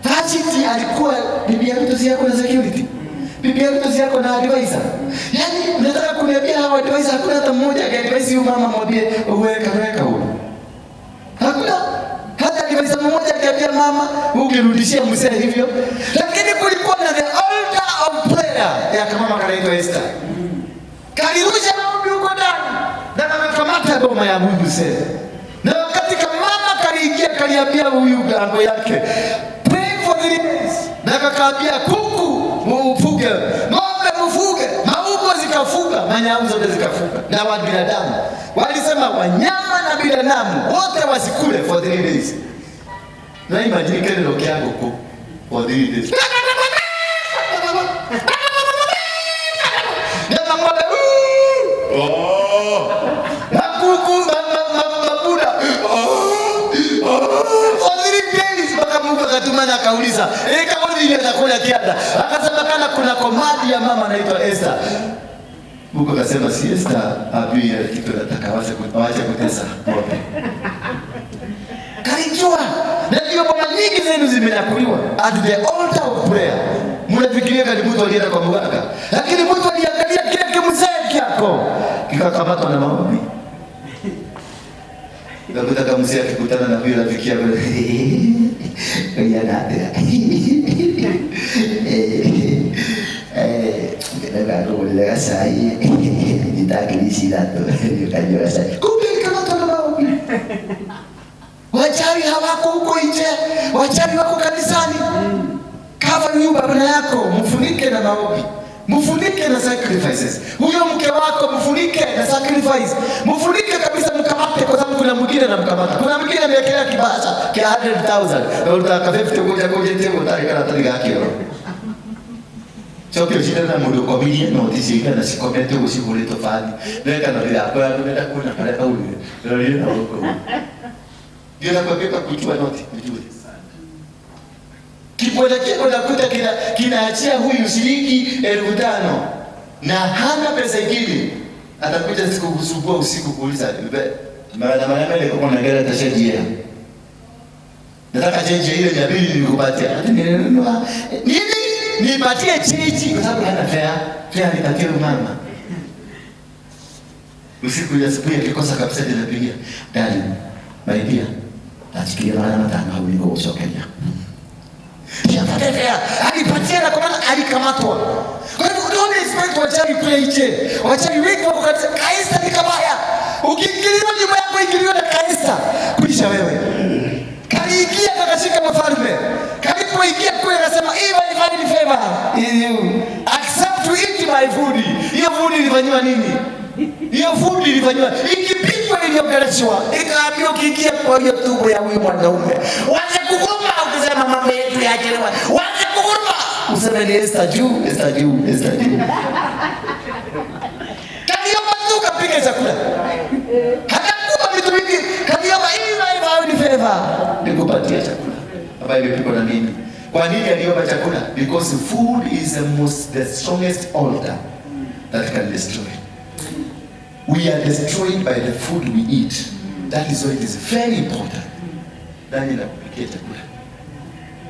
Vashti alikuwa bibi ya mtu, si yako na security. Bibi ya mtu si yako na advisor. Yaani unataka kuniambia hawa advisor hakuna hata mmoja akiadvise huyu mama mwambie weka weka huyu. Hakuna hata advisor mmoja akiambia mama ukirudishia mzee hivyo. Lakini kulikuwa na the altar of prayer ya kama mama kanaitwa Esther. Kalirusha maombi huko ndani na kakakamata boma ya huyu mzee. Na wakati kamama kaliingia kaliambia huyu gango yake, "Pray for 3 days." Na kakaambia kuku mufuge, ng'ombe mfuge, maumbo zikafuga, manyau zote zikafuga. Na wa binadamu walisema wanyama na binadamu wote wasikule for 3 days. Na imagine kelele yako huko for 3 days. Na mang'ombe, "Ooh." Makuku, mabuda. Oh, oh. For 3 days mpaka Mungu akatuma na akauliza, eh, kama vile anakula kiada. Akasema kana kuna command ya mama anaitwa Esther. Mungu akasema si Esther ajui ya kitu nataka waache kutesa ng'ombe. Kalijua. Na ndio boma nyingi zenu zimenyakuliwa at the altar of prayer. Mnafikiria kali mtu alienda kwa mganga, lakini mtu aliangalia kile kimzee kyako kikakamatwa na maombi. Utakuta kama mzee akikutana na huyo rafiki yako, "Oya, nada. Eh, sai kumbe alikamatwa na maombi. Wachawi hawako huko nje, wachawi wako kanisani. Cover huyu baba yako, mfunike na maombi, mfunike na sacrifices. Huyo mke wako mfunike na sacrifice, mfunike kabisa, mkamate, kwa sababu kuna mwingine anamkamata, kuna mwingine amewekelea kibasha kia 100,000 na unataka 50 kuja kuja tena utaki kana tali gakio coke ucindane na mundu ukomirie noti cigana cikomete uguo cihũrĩtwo bathi weka noti yakwa ya ndũrenda kuona karĩa kaumire rorire na gũkũ ndio nakwambia kuchua noti ujue kibweta kile unakuta kinaachia huyu shilingi 5,000 na hana pesa ingine, atakuja siku kusumbua usiku kuuliza, mara mara ile kwa na tashajia nataka change ile 200 nilikupatia, hata nilinunua nini, nipatie change, kwa sababu hana fare fare, nipatie mama usiku ya siku akikosa kabisa, ninapigia dali my dear, tachikiria 500 hau nĩngũgũcokeria. Alipatia na kwa maana alikamatwa. Kwa hivyo don't expect wachawi kule nje. Wachawi wengi wako katika kaista ni kabaya. Ukiingiliwa nyumba yako ingiliwa na kaista, kuisha wewe. Kaliingia kakashika mafalme. Kalipoingia kule akasema, "If I find favor in you, accept to eat my food." Hiyo food ilifanywa nini? Hiyo food ilifanywa ikipikwa, iliongeleshwa, ikaambiwa ukiingia kwa hiyo tumbo ya huyu mwanaume, waanze kuguruma ukisema mambo yetu yachelewa, waanze kuguruma useme ni Esther juu, Esther juu, Esther juu. Kaliomba tu kapike chakula, hakakupa vitu vingi, kaliomba if I found favor, nikupatia chakula ambayo imepikwa na mimi. Kwa nini aliomba chakula? Because food is the strongest altar that can destroy. We are destroyed by the food we eat. That is why it is very important. Nani anakupikia chakula?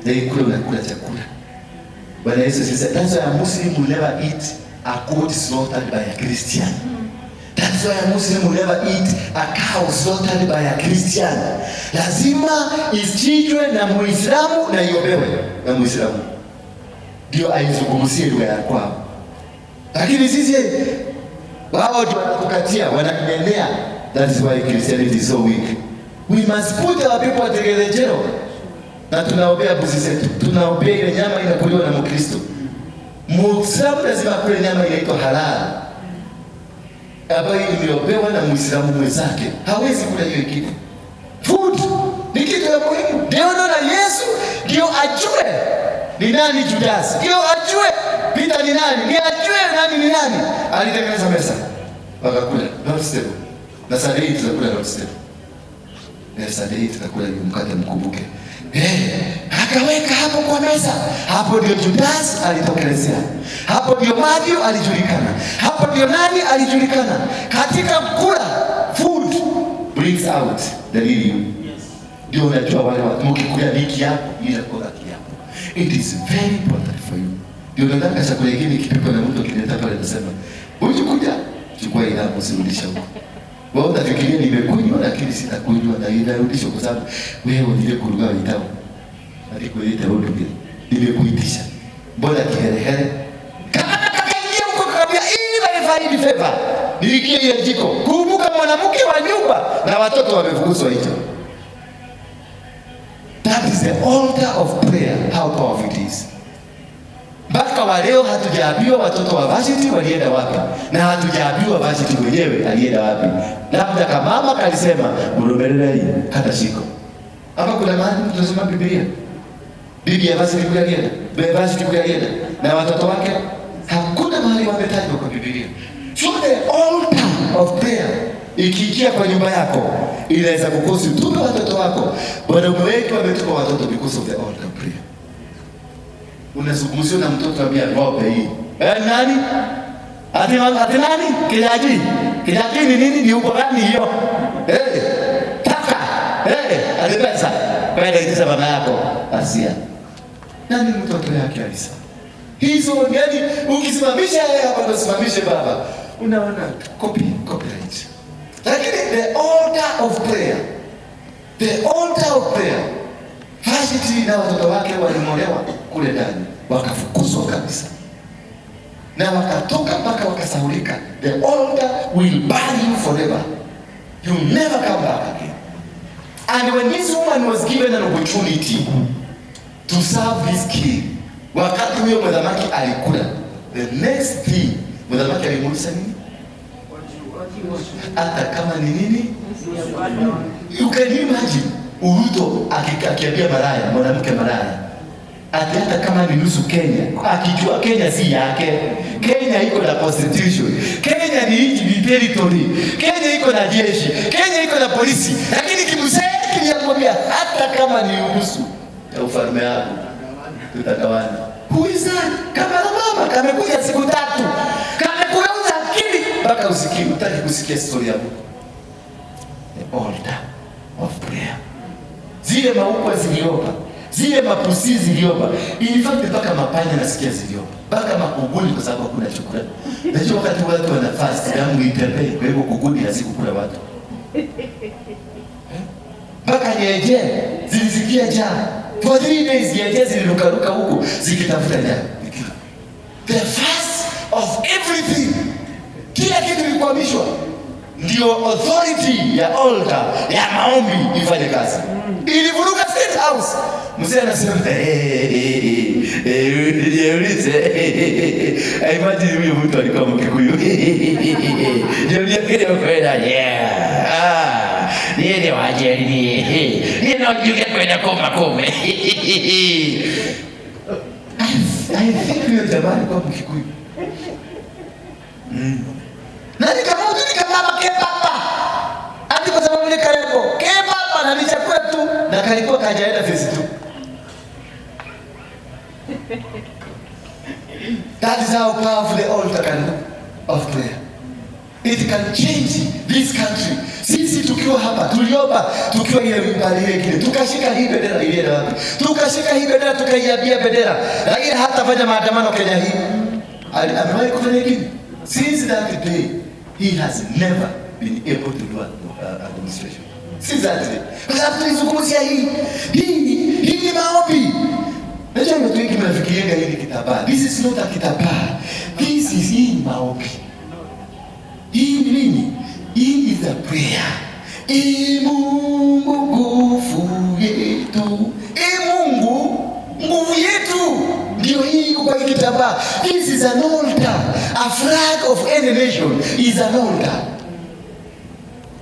Na kule unakula chakula. Bwana Yesu asifiwe. That's why a Muslim will never eat a goat slaughtered by a Christian. That's why a Muslim will never eat a cow slaughtered by a Christian. Lazima ichinjwe na Muislamu na iombewe na Muislamu, ndio aizungumzie lugha ya kwao. Lakini sisi wao ndio wanatukatia, wananenea. That is why Christianity is so weak. We must put our people at the. Na tunaombea mbuzi zetu, tunaombea ile nyama inakuliwa na Mkristo. Muislamu lazima akule nyama inaitwa halal, ambayo imeombewa na Muislamu mwenzake, hawezi kula hiyo ingine. Food ni kitu ya muhimu. Ndio naona Yesu ndio ajue ni nani Judas, ndio ajue Peter ni nani, ndio ajue nani ni nani. Alitengeneza meza wakakula Lord's table, na Sunday tutakula Lord's table, na Sunday tutakula hiyo mkate, mkumbuke. Akaweka hapo kwa meza. Hapo ndio Judas alitokelezea, hapo ndio Matthew alijulikana, hapo ndio nani alijulikana. Katika kula, food brings out the real you. Ndio unajua wale watu mkikula ni kiapo, ile kwa kiapo. It is very important for you. Ndio nataka chakula kingine kipikwa na mtu akileta pale anasema, "Huyu kuja, chukua ile hapo usirudisha huko." Wewe utafikiria nimekunywa lakini sitakunywa na inarudishwa kwa sababu wewe ndiye kuruga witao. Alikuita wewe ndio. Nimekuitisha. Mbona kiherehere? Kama kakaingia huko kaambia ili I find favor. Niingie ile jiko. Kumbuka mwanamke wa nyumba na watoto wamefukuzwa nje. That is the altar of prayer, how powerful it is. Mpaka wa leo hatujaambiwa watoto wa Vashti walienda wapi, na hatujaambiwa Vashti mwenyewe alienda wapi. Labda kamama kalisema murumererei hata shiko. Hapa kuna mahali tunasoma Biblia, bibi ya Vashti kule alienda, bibi ya Vashti kule alienda na watoto wake, hakuna mahali wametajwa kwa Biblia. So the altar of prayer ikiingia kwa nyumba yako inaweza kukosi utume watoto wako. Wanaume wengi wametupa watoto because of the altar of prayer. Unazungumziwa na mtoto ambia ng'ombe hii. Eh, nani? Ati nani? Kijaji. Kijaji ni nini? Ni uko gani hiyo? Eh, taka. Eh, ati pesa. Kwenda itisha baba yako. Asia. Nani mtoto yake alisa? Hizo yani ukisimamisha yeye hapa ndo simamishe baba. Unaona copyright. Lakini the altar of prayer The altar of prayer. Vashti na watoto wake waling'olewa kule ndani, wakafukuzwa kabisa na wakatoka mpaka wakasahulika. The altar will burn you forever. You never come back again. And when this woman was given an opportunity to serve this king, wakati huyo mwadhamaki alikula, the next thing mwadhamaki alimuuliza nini? Hata kama ni nini? You can imagine Ruto akiambia malaya, mwanamke malaya, ati hata kama ni nusu Kenya, akijua Kenya si yake. Kenya iko na constitution, Kenya ni nchi, ni territory, Kenya iko na jeshi, Kenya iko na polisi, lakini kimzee kiliamwambia hata kama ni nusu ya ufalme wako tutagawana. Who is that? Kama mama kamekuja siku 3, kamekugeuza akili mpaka usikii, utaki kusikia story ya Mungu. The altar of prayer. Zile maukwa ziliomba, zile mapusi ziliomba, in fact mpaka mapanya nasikia ziliomba, mpaka makuguni, kwa sababu hakuna chakula. Najua wakati watu wana fast, damu itembee, kwa hivyo kuguni hazikukula watu. Mpaka nyenje zilisikia njaa. For 3 days nyenje zilirukaruka huku zikitafuta njaa. The first of everything, kila kitu ilikwamishwa, ndio authority ya altar ya maombi ifanye kazi. Ilivuruga State House. Mzee anasema, jiulize. Imagine huyo mtu alikuwa Mkikuyu. Jiulize kile kwenda, yeah. Ah, niende wajeri ni. Ni no juke kwenda koma kome. I think huyo jamaa alikuwa Mkikuyu. Nani kama mtu ni kama mama kebaba. Ati kwa sababu ni karebo. Kebaba na ni chakula tu na kalikuwa kajaenda phase 2. That is how powerful the altar can of prayer. It can change this country. Sisi tukiwa hapa tuliomba tukiwa ile pale ile kile, tukashika hii bendera ile wapi? Tukashika hii bendera tukaiambia bendera. Lakini hatafanya maandamano Kenya hii. Amewahi kufanya nini? Since that day he has never been able to do a demonstration. Since that day. Kwa sababu tulizungumzia hii. Hii ni maombi. Najua watu wengi mnafikirianga hii ni kitambaa. This is not a kitambaa. This is hii ni maombi. Hii ni nini? Hii is a prayer. Ee Mungu nguvu yetu. Ee Mungu nguvu yetu. Ndio hii iko kwa hii kitambaa. This is an altar. A flag of any nation is an altar.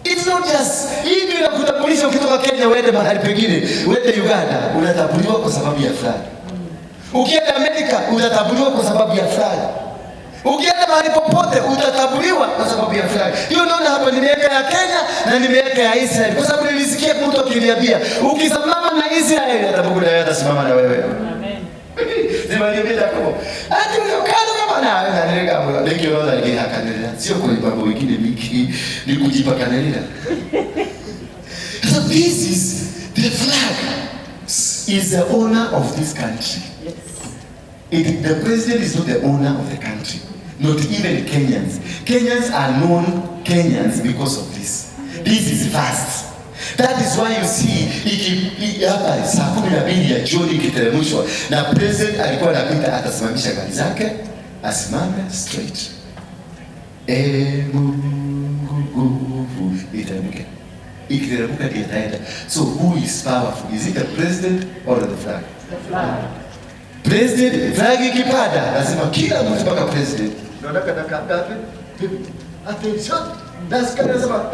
It's not just hii ndio inakutambulisha ukitoka Kenya uende mahali pengine, uende Uganda, unatambuliwa kwa sababu ya flag. Ukienda Amerika utatambuliwa kwa sababu ya flag. Ukienda mahali popote utatambuliwa kwa sababu ya flag. Hiyo unaona hapa nimeweka ya Kenya na nimeweka ya Israel. Kwa sababu nilisikia mtu akiniambia ukisimama na Israel hata Mungu naye atasimama na wewe. Amen. Zimaniambia Jacobo. Ati ukikana kama na wewe na nile kama ndio unaona ile hakanelea. Sio kwa mambo mengine mingi ni kujipakanelea. So this is the flag is the owner of this country. Yes. The president is not the owner of the country. Not even Kenyans. Kenyans are known Kenyans because of this. This is vast. That is why you see hapa saa 12 ya jioni ikiteremshwa na president alikuwa anapita, atasimamisha gari zake, asimame straight. Ee Mungu nguvu iteremke. Ikiteremka ndiyo itaenda. So who is powerful? Is it the president or the flag? The flag. President, flag ikipanda lazima kila mtu mpaka president. Naona kana ngapi? Attention. That's kana sema.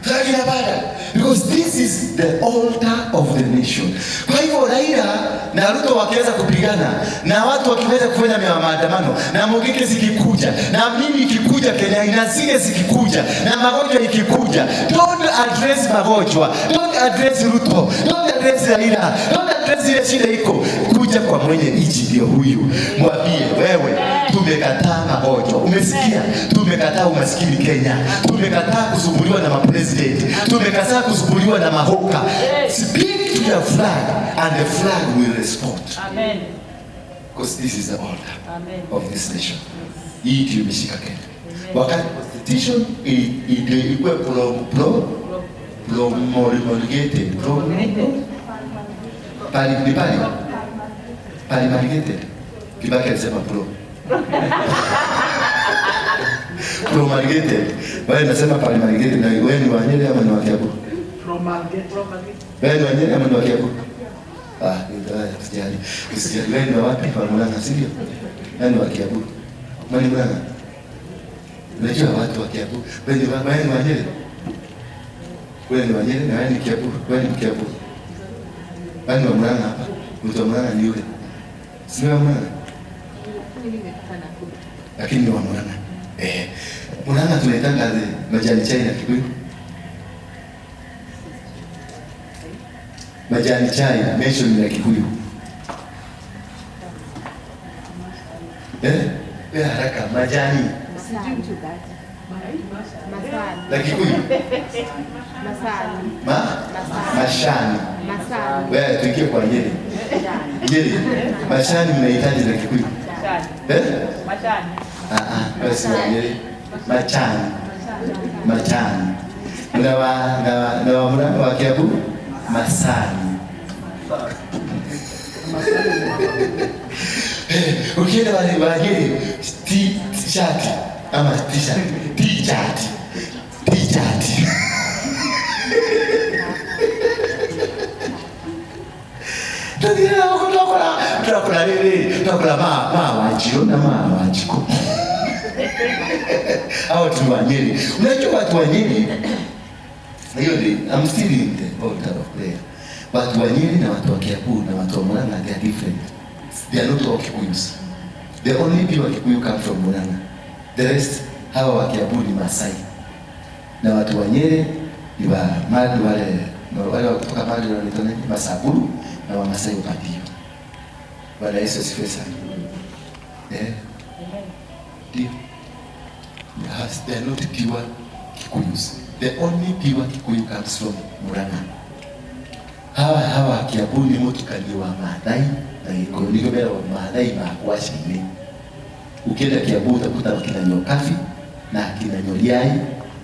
Flag inapanda because this is the altar of the nation. Kwa hivyo Raila na Ruto wakiweza kupigana na watu wakiweza kufanya maandamano na Mungiki zikikuja na mimi ikikuja Kenya na zile zikikuja na magonjwa ikikuja, don't address magonjwa, don't address Ruto, don't address Raila, don't address ile shida iko. Kuja kwa mwenye nchi ndio huyu, mwambie wewe tumekataa magonjwa, umesikia? Tumekataa umaskini Kenya, tumekataa kusumbuliwa na mapresident, tumekataa kusumbuliwa na mahoka. Speak to your flag and the flag will respond. Amen. Because this is the order Amen. of this nation. Hii ndio imeshika Kenya. Wakati constitution ilikuwa promulgated, promulgated. Kibaki alisema promulgated. Wewe unasema promulgated, na wewe ni wa Nyeri ama ni wa Kiambu? Promulgated. Wewe ni wa Nyeri ama ni wa Kiambu? Ah, usijali. Usijali. Wewe ni wa wapi? Wa Murang'a, si ndio? Wewe ni wa Kiambu. Wewe ni Murang'a. Unajua watu wa Kiambu. Wewe ni wa Nyeri. Wewe ni wa Nyeri na wewe ni Kiambu. Wewe ni Kiambu. Wewe ni wa Murang'a hapa. Mtu wa Murang'a ni yule. Si wa Murang'a? Lakini ni wa Murang'a. Murang'a tunaitanga majani chai na Kikuyu. Majani chai mention ya Kikuyu. Wewe haraka majani. La Kikuyu. Mashani. Wewe tuingie kwa Nyeri. Nyeri. Mashani mnahitaji la Kikuyu. Mashani. Basi Nyeri. Machani. Machani. Na wa Murang'a wa Kiambu Masani. Ukienda wale Nyeri t-shirt ama t-shirt, t-shirt, t-shirt. Turakora rere, turakora ma wajiro na ma wajiko. Hao tu wa Nyeri. Unajua watu wa Nyeri, hiyo ndio I'm still in the altar of prayer. Watu wa Nyeri na watu wa Kiambu na watu wa Murang'a, they are different. They are not all Kikuyus. The only people Kikuyu come from Murang'a. The rest hawa wa Kiambu ni Masai. Na watu wa Nyeri ni wa Mali, wale wa kutoka Mali wanaitwa nani? Masaburu na wa Masai upande. Bwana Yesu asifiwe sana. Ndio. They are not pure Kikuyus. The only pure Kikuyu comes from Murang'a. Hawa Kiambu ni mutukani wa Maathai na Gikuyu ndio bera wa Maathai makwashini. Ukienda Kiambu utakuta wakina Nyokafi na akina Nyoliai,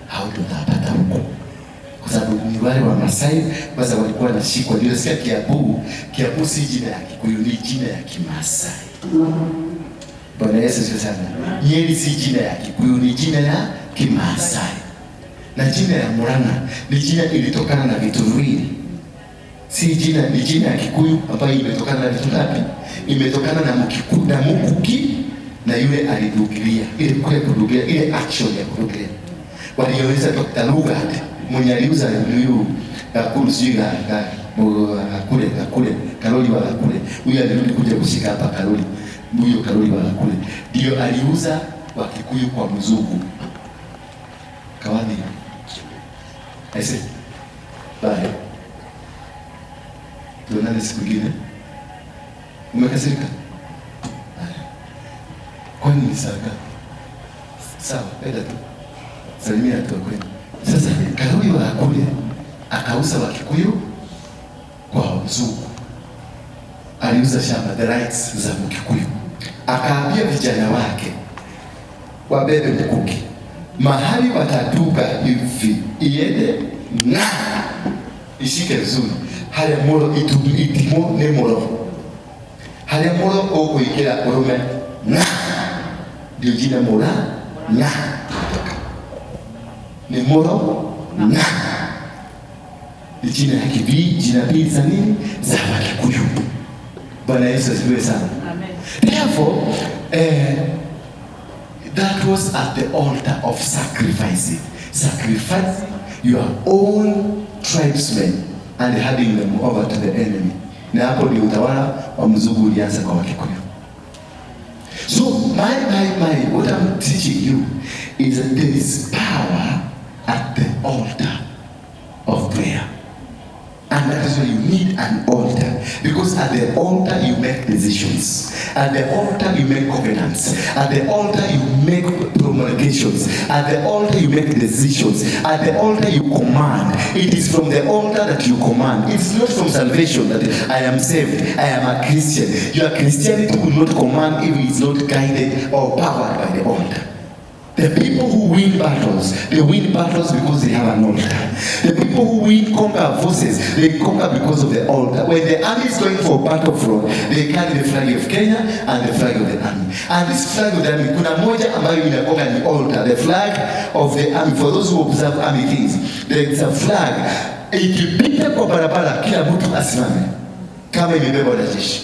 hao ndio utapata huko. Kwa sababu ni wale wa Masai kwanza walikuwa wanashikwa. Ndio sasa Kiambu, Kiambu si jina ya Kikuyu, ni jina ya Kimasai. Bwana Yesu asifiwe sana. Nyeri si jina ya Kikuyu, ni jina ya Kimasai. Na jina ya Murang'a ni jina ilitokana na vitu viwili. Si jina, ni jina ya Kikuyu ambayo imetokana na vitu ngapi? Imetokana na Mkikuyu na Mukuki na yule alidugilia. Ile kule kudugilia, ile action ya kudugilia. Walioweza Dr. Lugard mwenye aliuza huyu Gakuru, sijui Gakure, Gakure, Karoli wa Gakure. Huyu alirudi kuja kushika hapa Karoli. Huyo Karoli wa Gakure ndio aliuza wa Kikuyu kwa mzungu. Kawani. I say. Bye. Tuonane siku nyingine. Umekasirika? Kwani ni sawa? Sawa, penda tu. Salimia tu kwenu. Sasa Karoli wa Gakure akauza wa Kikuyu kwa mzungu. Aliuza shamba, the rights za Mkikuyu. Akaambia vijana wake wabebe mkuki. Mahali watatuka hivi iende na ishike vizuri. Hale moro itimo ne moro. Hale moro okuikira urume na ndio jina mora na ni moro na ni jina ya kibii, jina pili za nini? Za Wakikuyu. Bwana Yesu asifiwe sana. Amen. Therefore, that was at the altar of sacrificing. Sacrificing your own tribesmen and handing them over to the enemy. Na hapo ndio utawala wa mzungu ulianza kwa Wakikuyu. So my, what I'm teaching you is that there is power at the altar of prayer. And that is why you need an altar. Because at the altar you make decisions. At the altar you make covenants. At the altar you make promulgations. At the altar you make decisions. At the altar you command. It is from the altar that you command. It's not from salvation that I am saved, I am a Christian. Your Christianity will not command if it's not guided or powered by the altar. The people who win battles, they win battles because they have an altar. The people who win conquer forces, they conquer because of the altar. When the army is going for battlefront, they carry the flag of Kenya and the flag of the army. And this flag of the army, kuna moja ambayo inakuwa ni altar, the flag of the army. For those who observe army things, there is a flag. Ikipita kwa barabara, kila mtu asimame kama imebebwa na jeshi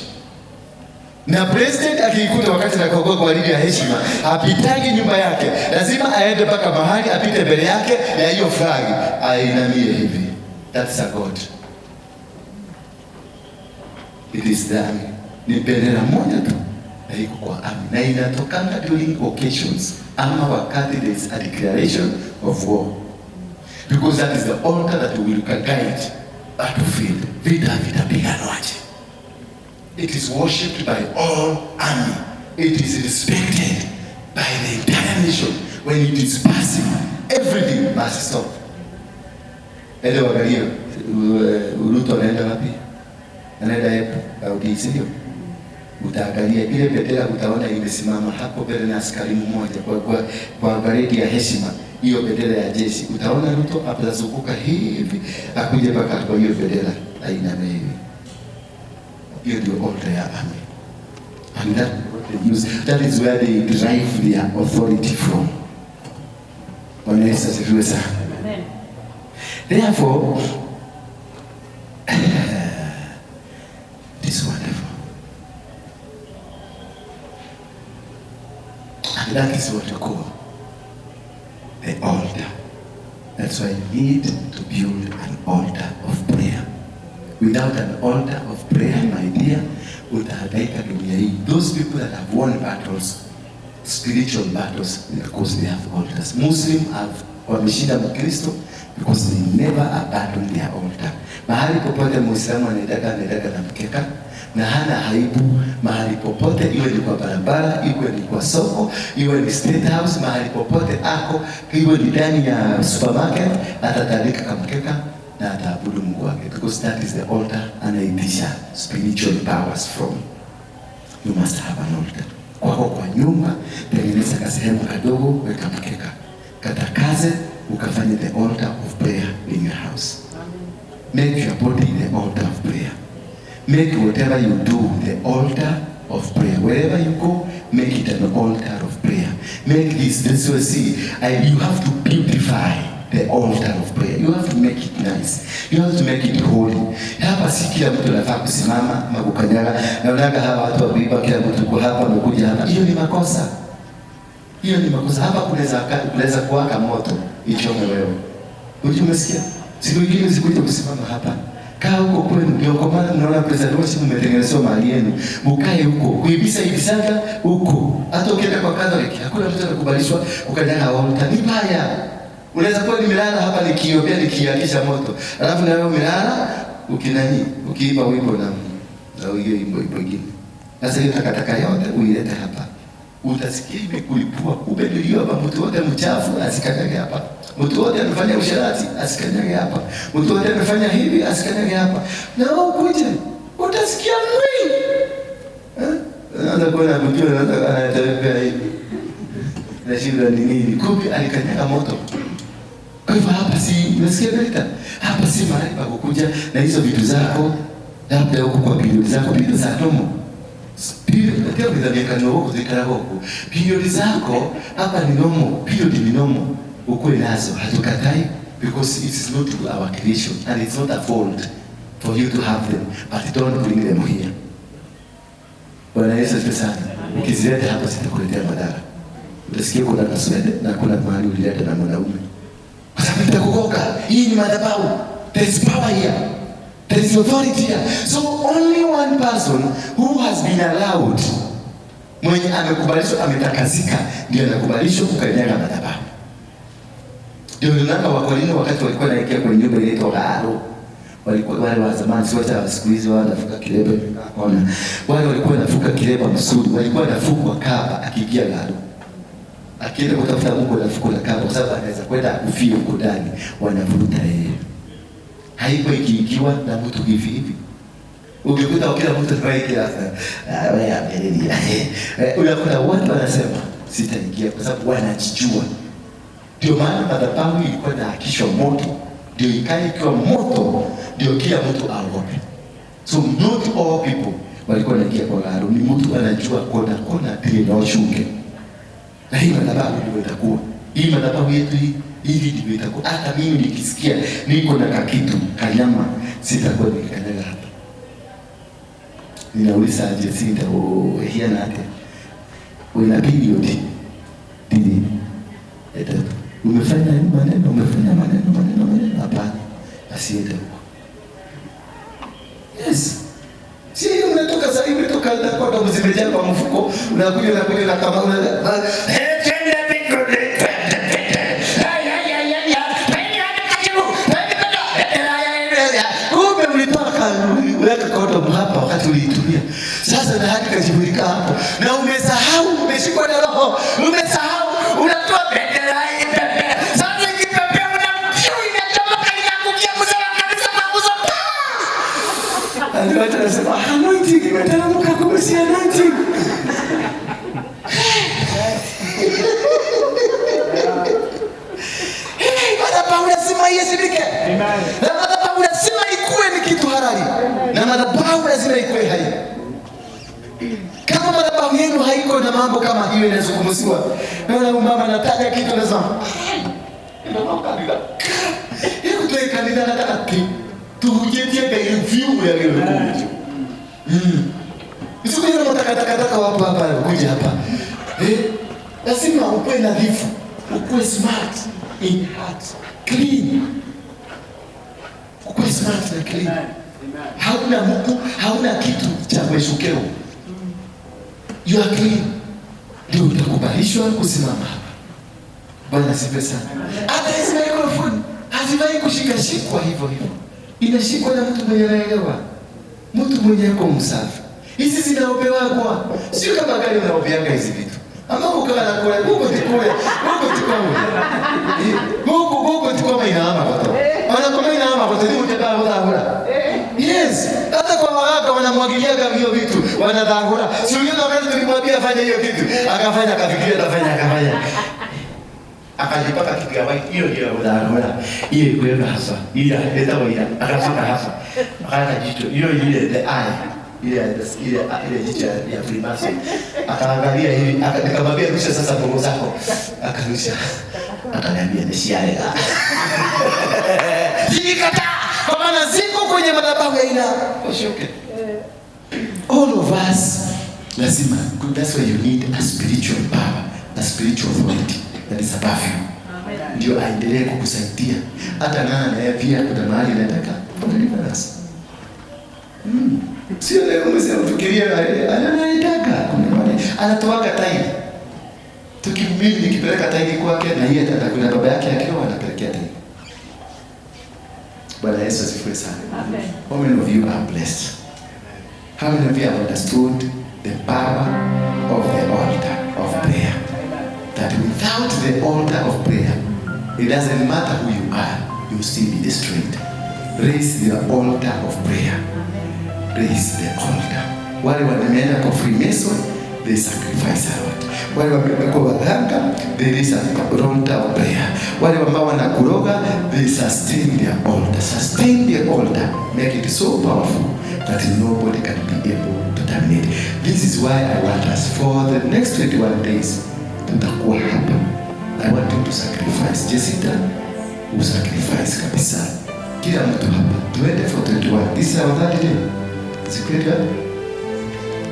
na president akiikuta wakati nakogua kwa ajili ya heshima, hapitangi nyumba yake, lazima aende mpaka mahali apite mbele yake ya hiyo flag, ainamie hivi. That's a God. It is the army. Ni bendera moja tu na iko kwa army na inatokanga during occasions ama wakati there is a declaration of war, because that is the altar that will guide battlefield. Vita vitapiganwaje? It is worshipped by all army. It is respected by the entire nation. When it is passing, everything must stop. Ende uangalie Ruto anaenda wapi? Anaenda Embu au si ndio? Utaangalia ile bendera, utaona imesimama hapo mbele na askari mmoja kwa paredi ya heshima, hiyo bendera ya jeshi. Utaona Ruto atazunguka hivi akuje mpaka kwa hiyo bendera ainame hivi. Hiyo ndio altar ya army. And that is what they use. That is where they derive their authority from. Bwana Yesu asifiwe sana. Amen. Therefore, it is wonderful. And that is what we call the altar. That's why you need to build an altar of prayer. Without an altar of prayer, my dear, utahangaika dunia hii. Those people that have won battles, spiritual battles, because they have altars. Muslim have wameshinda Mkristo because they never abandon their altar. Mahali popote Muislamu anaendaka, anaendaka na mkeka na hana aibu. Mahali popote, iwe ni kwa barabara, iwe ni kwa soko, iwe ni state house, mahali popote ako, iwe ni ndani ya supermarket, atatandika kamkeka na ataabudu Mungu wake, because that is the altar anaitisha spiritual powers from. You must have an altar. Kwako kwa nyumba, tengeneza kasehemu kadogo, weka mkeka, katakaze, ukafanye the altar of prayer in your house. Make your body the altar of prayer. Make whatever you do the altar of prayer. Wherever you go, make it an altar of prayer. Make this will see. You have to beautify the altar of prayer. You have to make it nice. You have to make it holy. Hapa si kila mtu anafaa kusimama ama kukanyaga. Naonaga hawa watu wa kuiba, kila mtu yuko hapa, amekuja hapa. Hiyo ni makosa. Hiyo ni makosa. Hapa kunaweza kuwaka moto ichome wewe. Unajua, umesikia? Siku nyingine usikuje kusimama hapa. Kaa huko kwenu, ndio kwa maana mnaona president worship mmetengenezewa mahali yenu. Mkae huko, kuibisa ibisaga huko. Hata ukienda kwa Catholic, hakuna mtu anakubalishwa kukanyaga altar. Ni baya. Unaweza kuwa nimelala hapa nikiopia nikiakisha moto. Alafu na wewe umelala ukinani, ukiimba wimbo na hiyo wimbo ingine. Sasa hiyo takataka yote uilete hapa. Utasikia imekulipua. Kumbe nilio hapa, mtu wote mchafu asikanyage hapa. Mtu wote amefanya usherati asikanyage hapa. Mtu wote amefanya hivi asikanyage hapa. Na wewe ukuje utasikia mwili. Anaanza kuona mtu anaanza anatembea hivi. Na shida ni nini? Kumbe alikanyaga moto. Kwa hivyo hapa si, unasikia Berita? Hapa si mahali pa kukuja na hizo vitu zako, labda huko kwa period zako, period za domo. Period, ndio bidhaa vya kanyo huko zikala huko. Period zako hapa ni normal, period ni normal. Ukue nazo, hatukatai, because it is not our creation and it's not a fault for you to have them, but don't bring them here. Bwana Yesu asifiwe sana. Ukizileta hapa sitakuletea madhara. Utasikia kuna kaswende na kuna mahali ulileta na mwanaume. Kwa sababu itakukoka. Hii ni madhabahu. There is power here. There is authority here. So only one person who has been allowed, mwenye amekubalishwa, ametakasika, ndiye anakubalishwa kukanyaga madhabahu. Ndio tunaona Wakorintho wakati walikuwa wanaingia kwenye nyumba inaitwa Garo. Walikuwa wale wa zamani, si wacha siku hizi wao wanafuka kireba kona. Wale walikuwa wanafuka kireba msuri, walikuwa wanafukwa kaba akiingia Garo. Akienda kutafuta Mungu anafukwa na kaba, kwa sababu anaweza kwenda akufie huko ndani, wanavuta yeye. Haiko ikiingiwa na mtu hivi hivi. Ukikuta kila mtu anafanya kila saa. Wewe amelia. Unakuta watu wanasema Sitaingia kwa sababu wanajijua. Ndio maana madhabahu ilikuwa inaakishwa moto, ndio ikae ikiwa moto, ndio kila mtu aogope. So not all people walikuwa wanaingia kwa garo, ni mtu anajua kona kona ndiye na washuke. Na hii madhabahu ndio itakuwa. Hii madhabahu yetu hii hivi ndivyo itakuwa. Hata mimi nikisikia niko na kakitu kanyama, sitakuwa nikikanyaga hapa. Ninauliza aje sita hiya na ate. Una period. Didi. Eta umefanya maneno, umefanya maneno, maneno, maneno, hapana. Asiende huko. Yes. Si hiyo mnatoka sasa hivi kutoka na kwa zimejaa kwa mfuko, unakuja unakuja na kama una kumbe ulitoa weka kondomu hapa wakati uliitumia. Sasa na hadi kajibulika hapo na umesahau, umeshikwa na roho, umesahau, unatoa bendera hii bendera. Sasa ikipepea unampiu inachomoka inaangukia mzee wa kanisa kwa uso. Ndio watu wanasema anointing imeteremka, kumbe si anointing. Hey, madhabahu lazima iheshimike. Na madhabahu lazima ikuwe ni kitu halali. Na madhabahu lazima ikuwe hai. Kama madhabahu yenu haiko na mambo kama hiyo inazungumziwa, naona huyu mama anataja kitu anasema, ndio kanisa. Hebu toe kanisa nataka tuhujetie kwa review ya leo kuja. Usikuje na matakataka hapa hapa kuja hapa. Lazima ukuwe nadhifu, ukuwe smart in heart, clean. Ukuwe smart na clean. Hauna muku, hauna kitu cha mweshukeo. You are clean. Ndio utakubalishwa kusimama hapa. Bwana asifiwe sana. Hata hizi microphone hazifai kushikashikwa hivyo hivyo. Inashikwa na mtu mwenye anaelewa. Mtu mwenye yuko msafi. Hizi zinaopewa kwa. Sio kama gari unaopeanga hizi vitu. Ama ukawa na kule, huko tikule, huko tikule. Huko huko tikule inaama kwa to. Wana kama inaama kwa to, ni utebaa hula hula. Yes, hata kwa waganga wanamwagilia hiyo vitu, wanadhangura. Si uliona wakati tulimwambia afanye hiyo kitu, akafanya akafikiria atafanya akafanya. Akajipaka kitu ya white, hiyo ndio udhangura. Hiyo ikuweka hasa. Ile leta wa ile akafika hasa. Akana jicho, hiyo ile the eye. Ile ile ile jicho ya Freemason. Akaangalia hivi, nikamwambia rusha sasa bongo zako. Akarusha. Akaniambia ni sialega. Nilikataa. Kwa maana ziko kwenye madhabahu ya ina. Ushuke. All of us lazima, that's why you need a spiritual power, a spiritual authority that is above you. Ndio aendelee kukusaidia. Hata nana naye pia kuna mahali anataka deliverance. Sio leo msifikirie anataka, kuna mahali anatoaka tairi. Tukimimi nikipeleka tairi kwake na yeye atakuwa baba yake akiwa anapelekea tairi. Bwana Yesu asifiwe sana. Amen. How many of you are blessed? How many of you have understood the power of the altar of prayer? That without the altar of prayer, it doesn't matter who you are, you'll still be destroyed. Raise the altar of prayer. Raise the altar. Wale wameenda kwa Freemason, they sacrifice a lot. Wale wameenda kwa waganga, they raise an altar of prayer. Wale ambao wanakuroga, they sustain their altar. Sustain their altar. Make it so powerful that nobody can be able to terminate. This is why I want us for the next 21 days tutakuwa hapa. I want you to sacrifice. Jessica, usacrifice kabisa. Kila mtu hapa. Tuende for 21. This is our third day. Is it clear?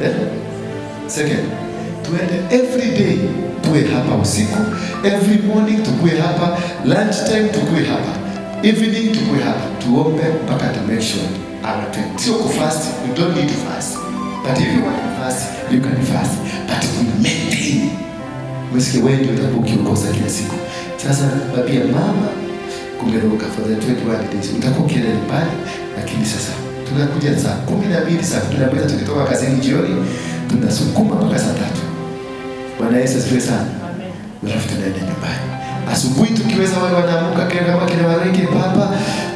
Yeah? Second, tuende every day. Tuwe hapa usiku, every morning tukue hapa, lunch time tukue hapa, evening tukue hapa. Tuombe mpaka to make sure our time. Sio kufast, you don't need to fast. But if you want to fast, you can fast. But we maintain. Msikie wewe ndio utakuwa ukiongoza kila siku. Sasa babia mama kumeruka for the 21 days. Utakuwa ukienda nyumbani, lakini sasa tunakuja saa 12, saa 12 tukitoka kazini jioni, tunasukuma mpaka saa 3. Bwana Yesu asifiwe sana. Amen. Alafu tunaenda nyumbani. Asubuhi tukiweza, wale wanaamuka kama kina Warenge papa,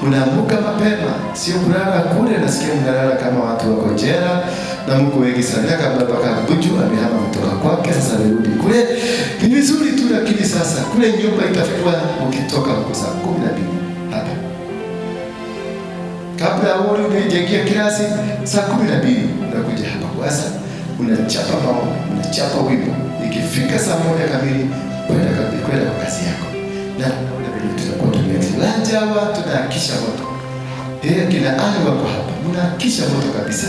unaamuka mapema, sio kulala kule. Nasikia mnalala kama watu wako jela na mko wengi sana. Kama baba Kabuju amehama kutoka kwake, sasa amerudi kule. Ni vizuri tu, lakini sasa kule nyumba itakuwa mkitoka huko saa 12 hapa kabla uli umejengia kirasi saa 12 unakuja hapa kwanza, unachapa maombi, unachapa wimbo. Ikifika saa 1 kamili kwenda kwa kazi yako, na unaona vile tutakuwa tumelanja watu tunahakisha moto. Kina Ali wako hapa, mnahakisha moto kabisa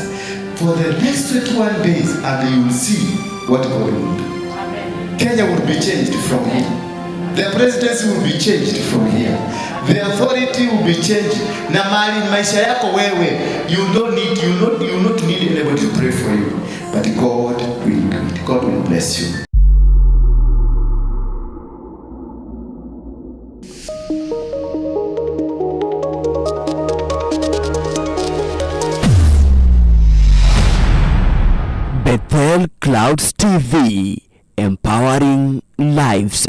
for the next 21 days and you will see what God will do. Amen. Kenya will be changed from here. The presidency will be changed from here. The authority will be changed. Na mali maisha yako wewe, you don't need, you not need anybody to pray for you. But God will do it. God will bless you. Bethel Clouds TV, empowering lives.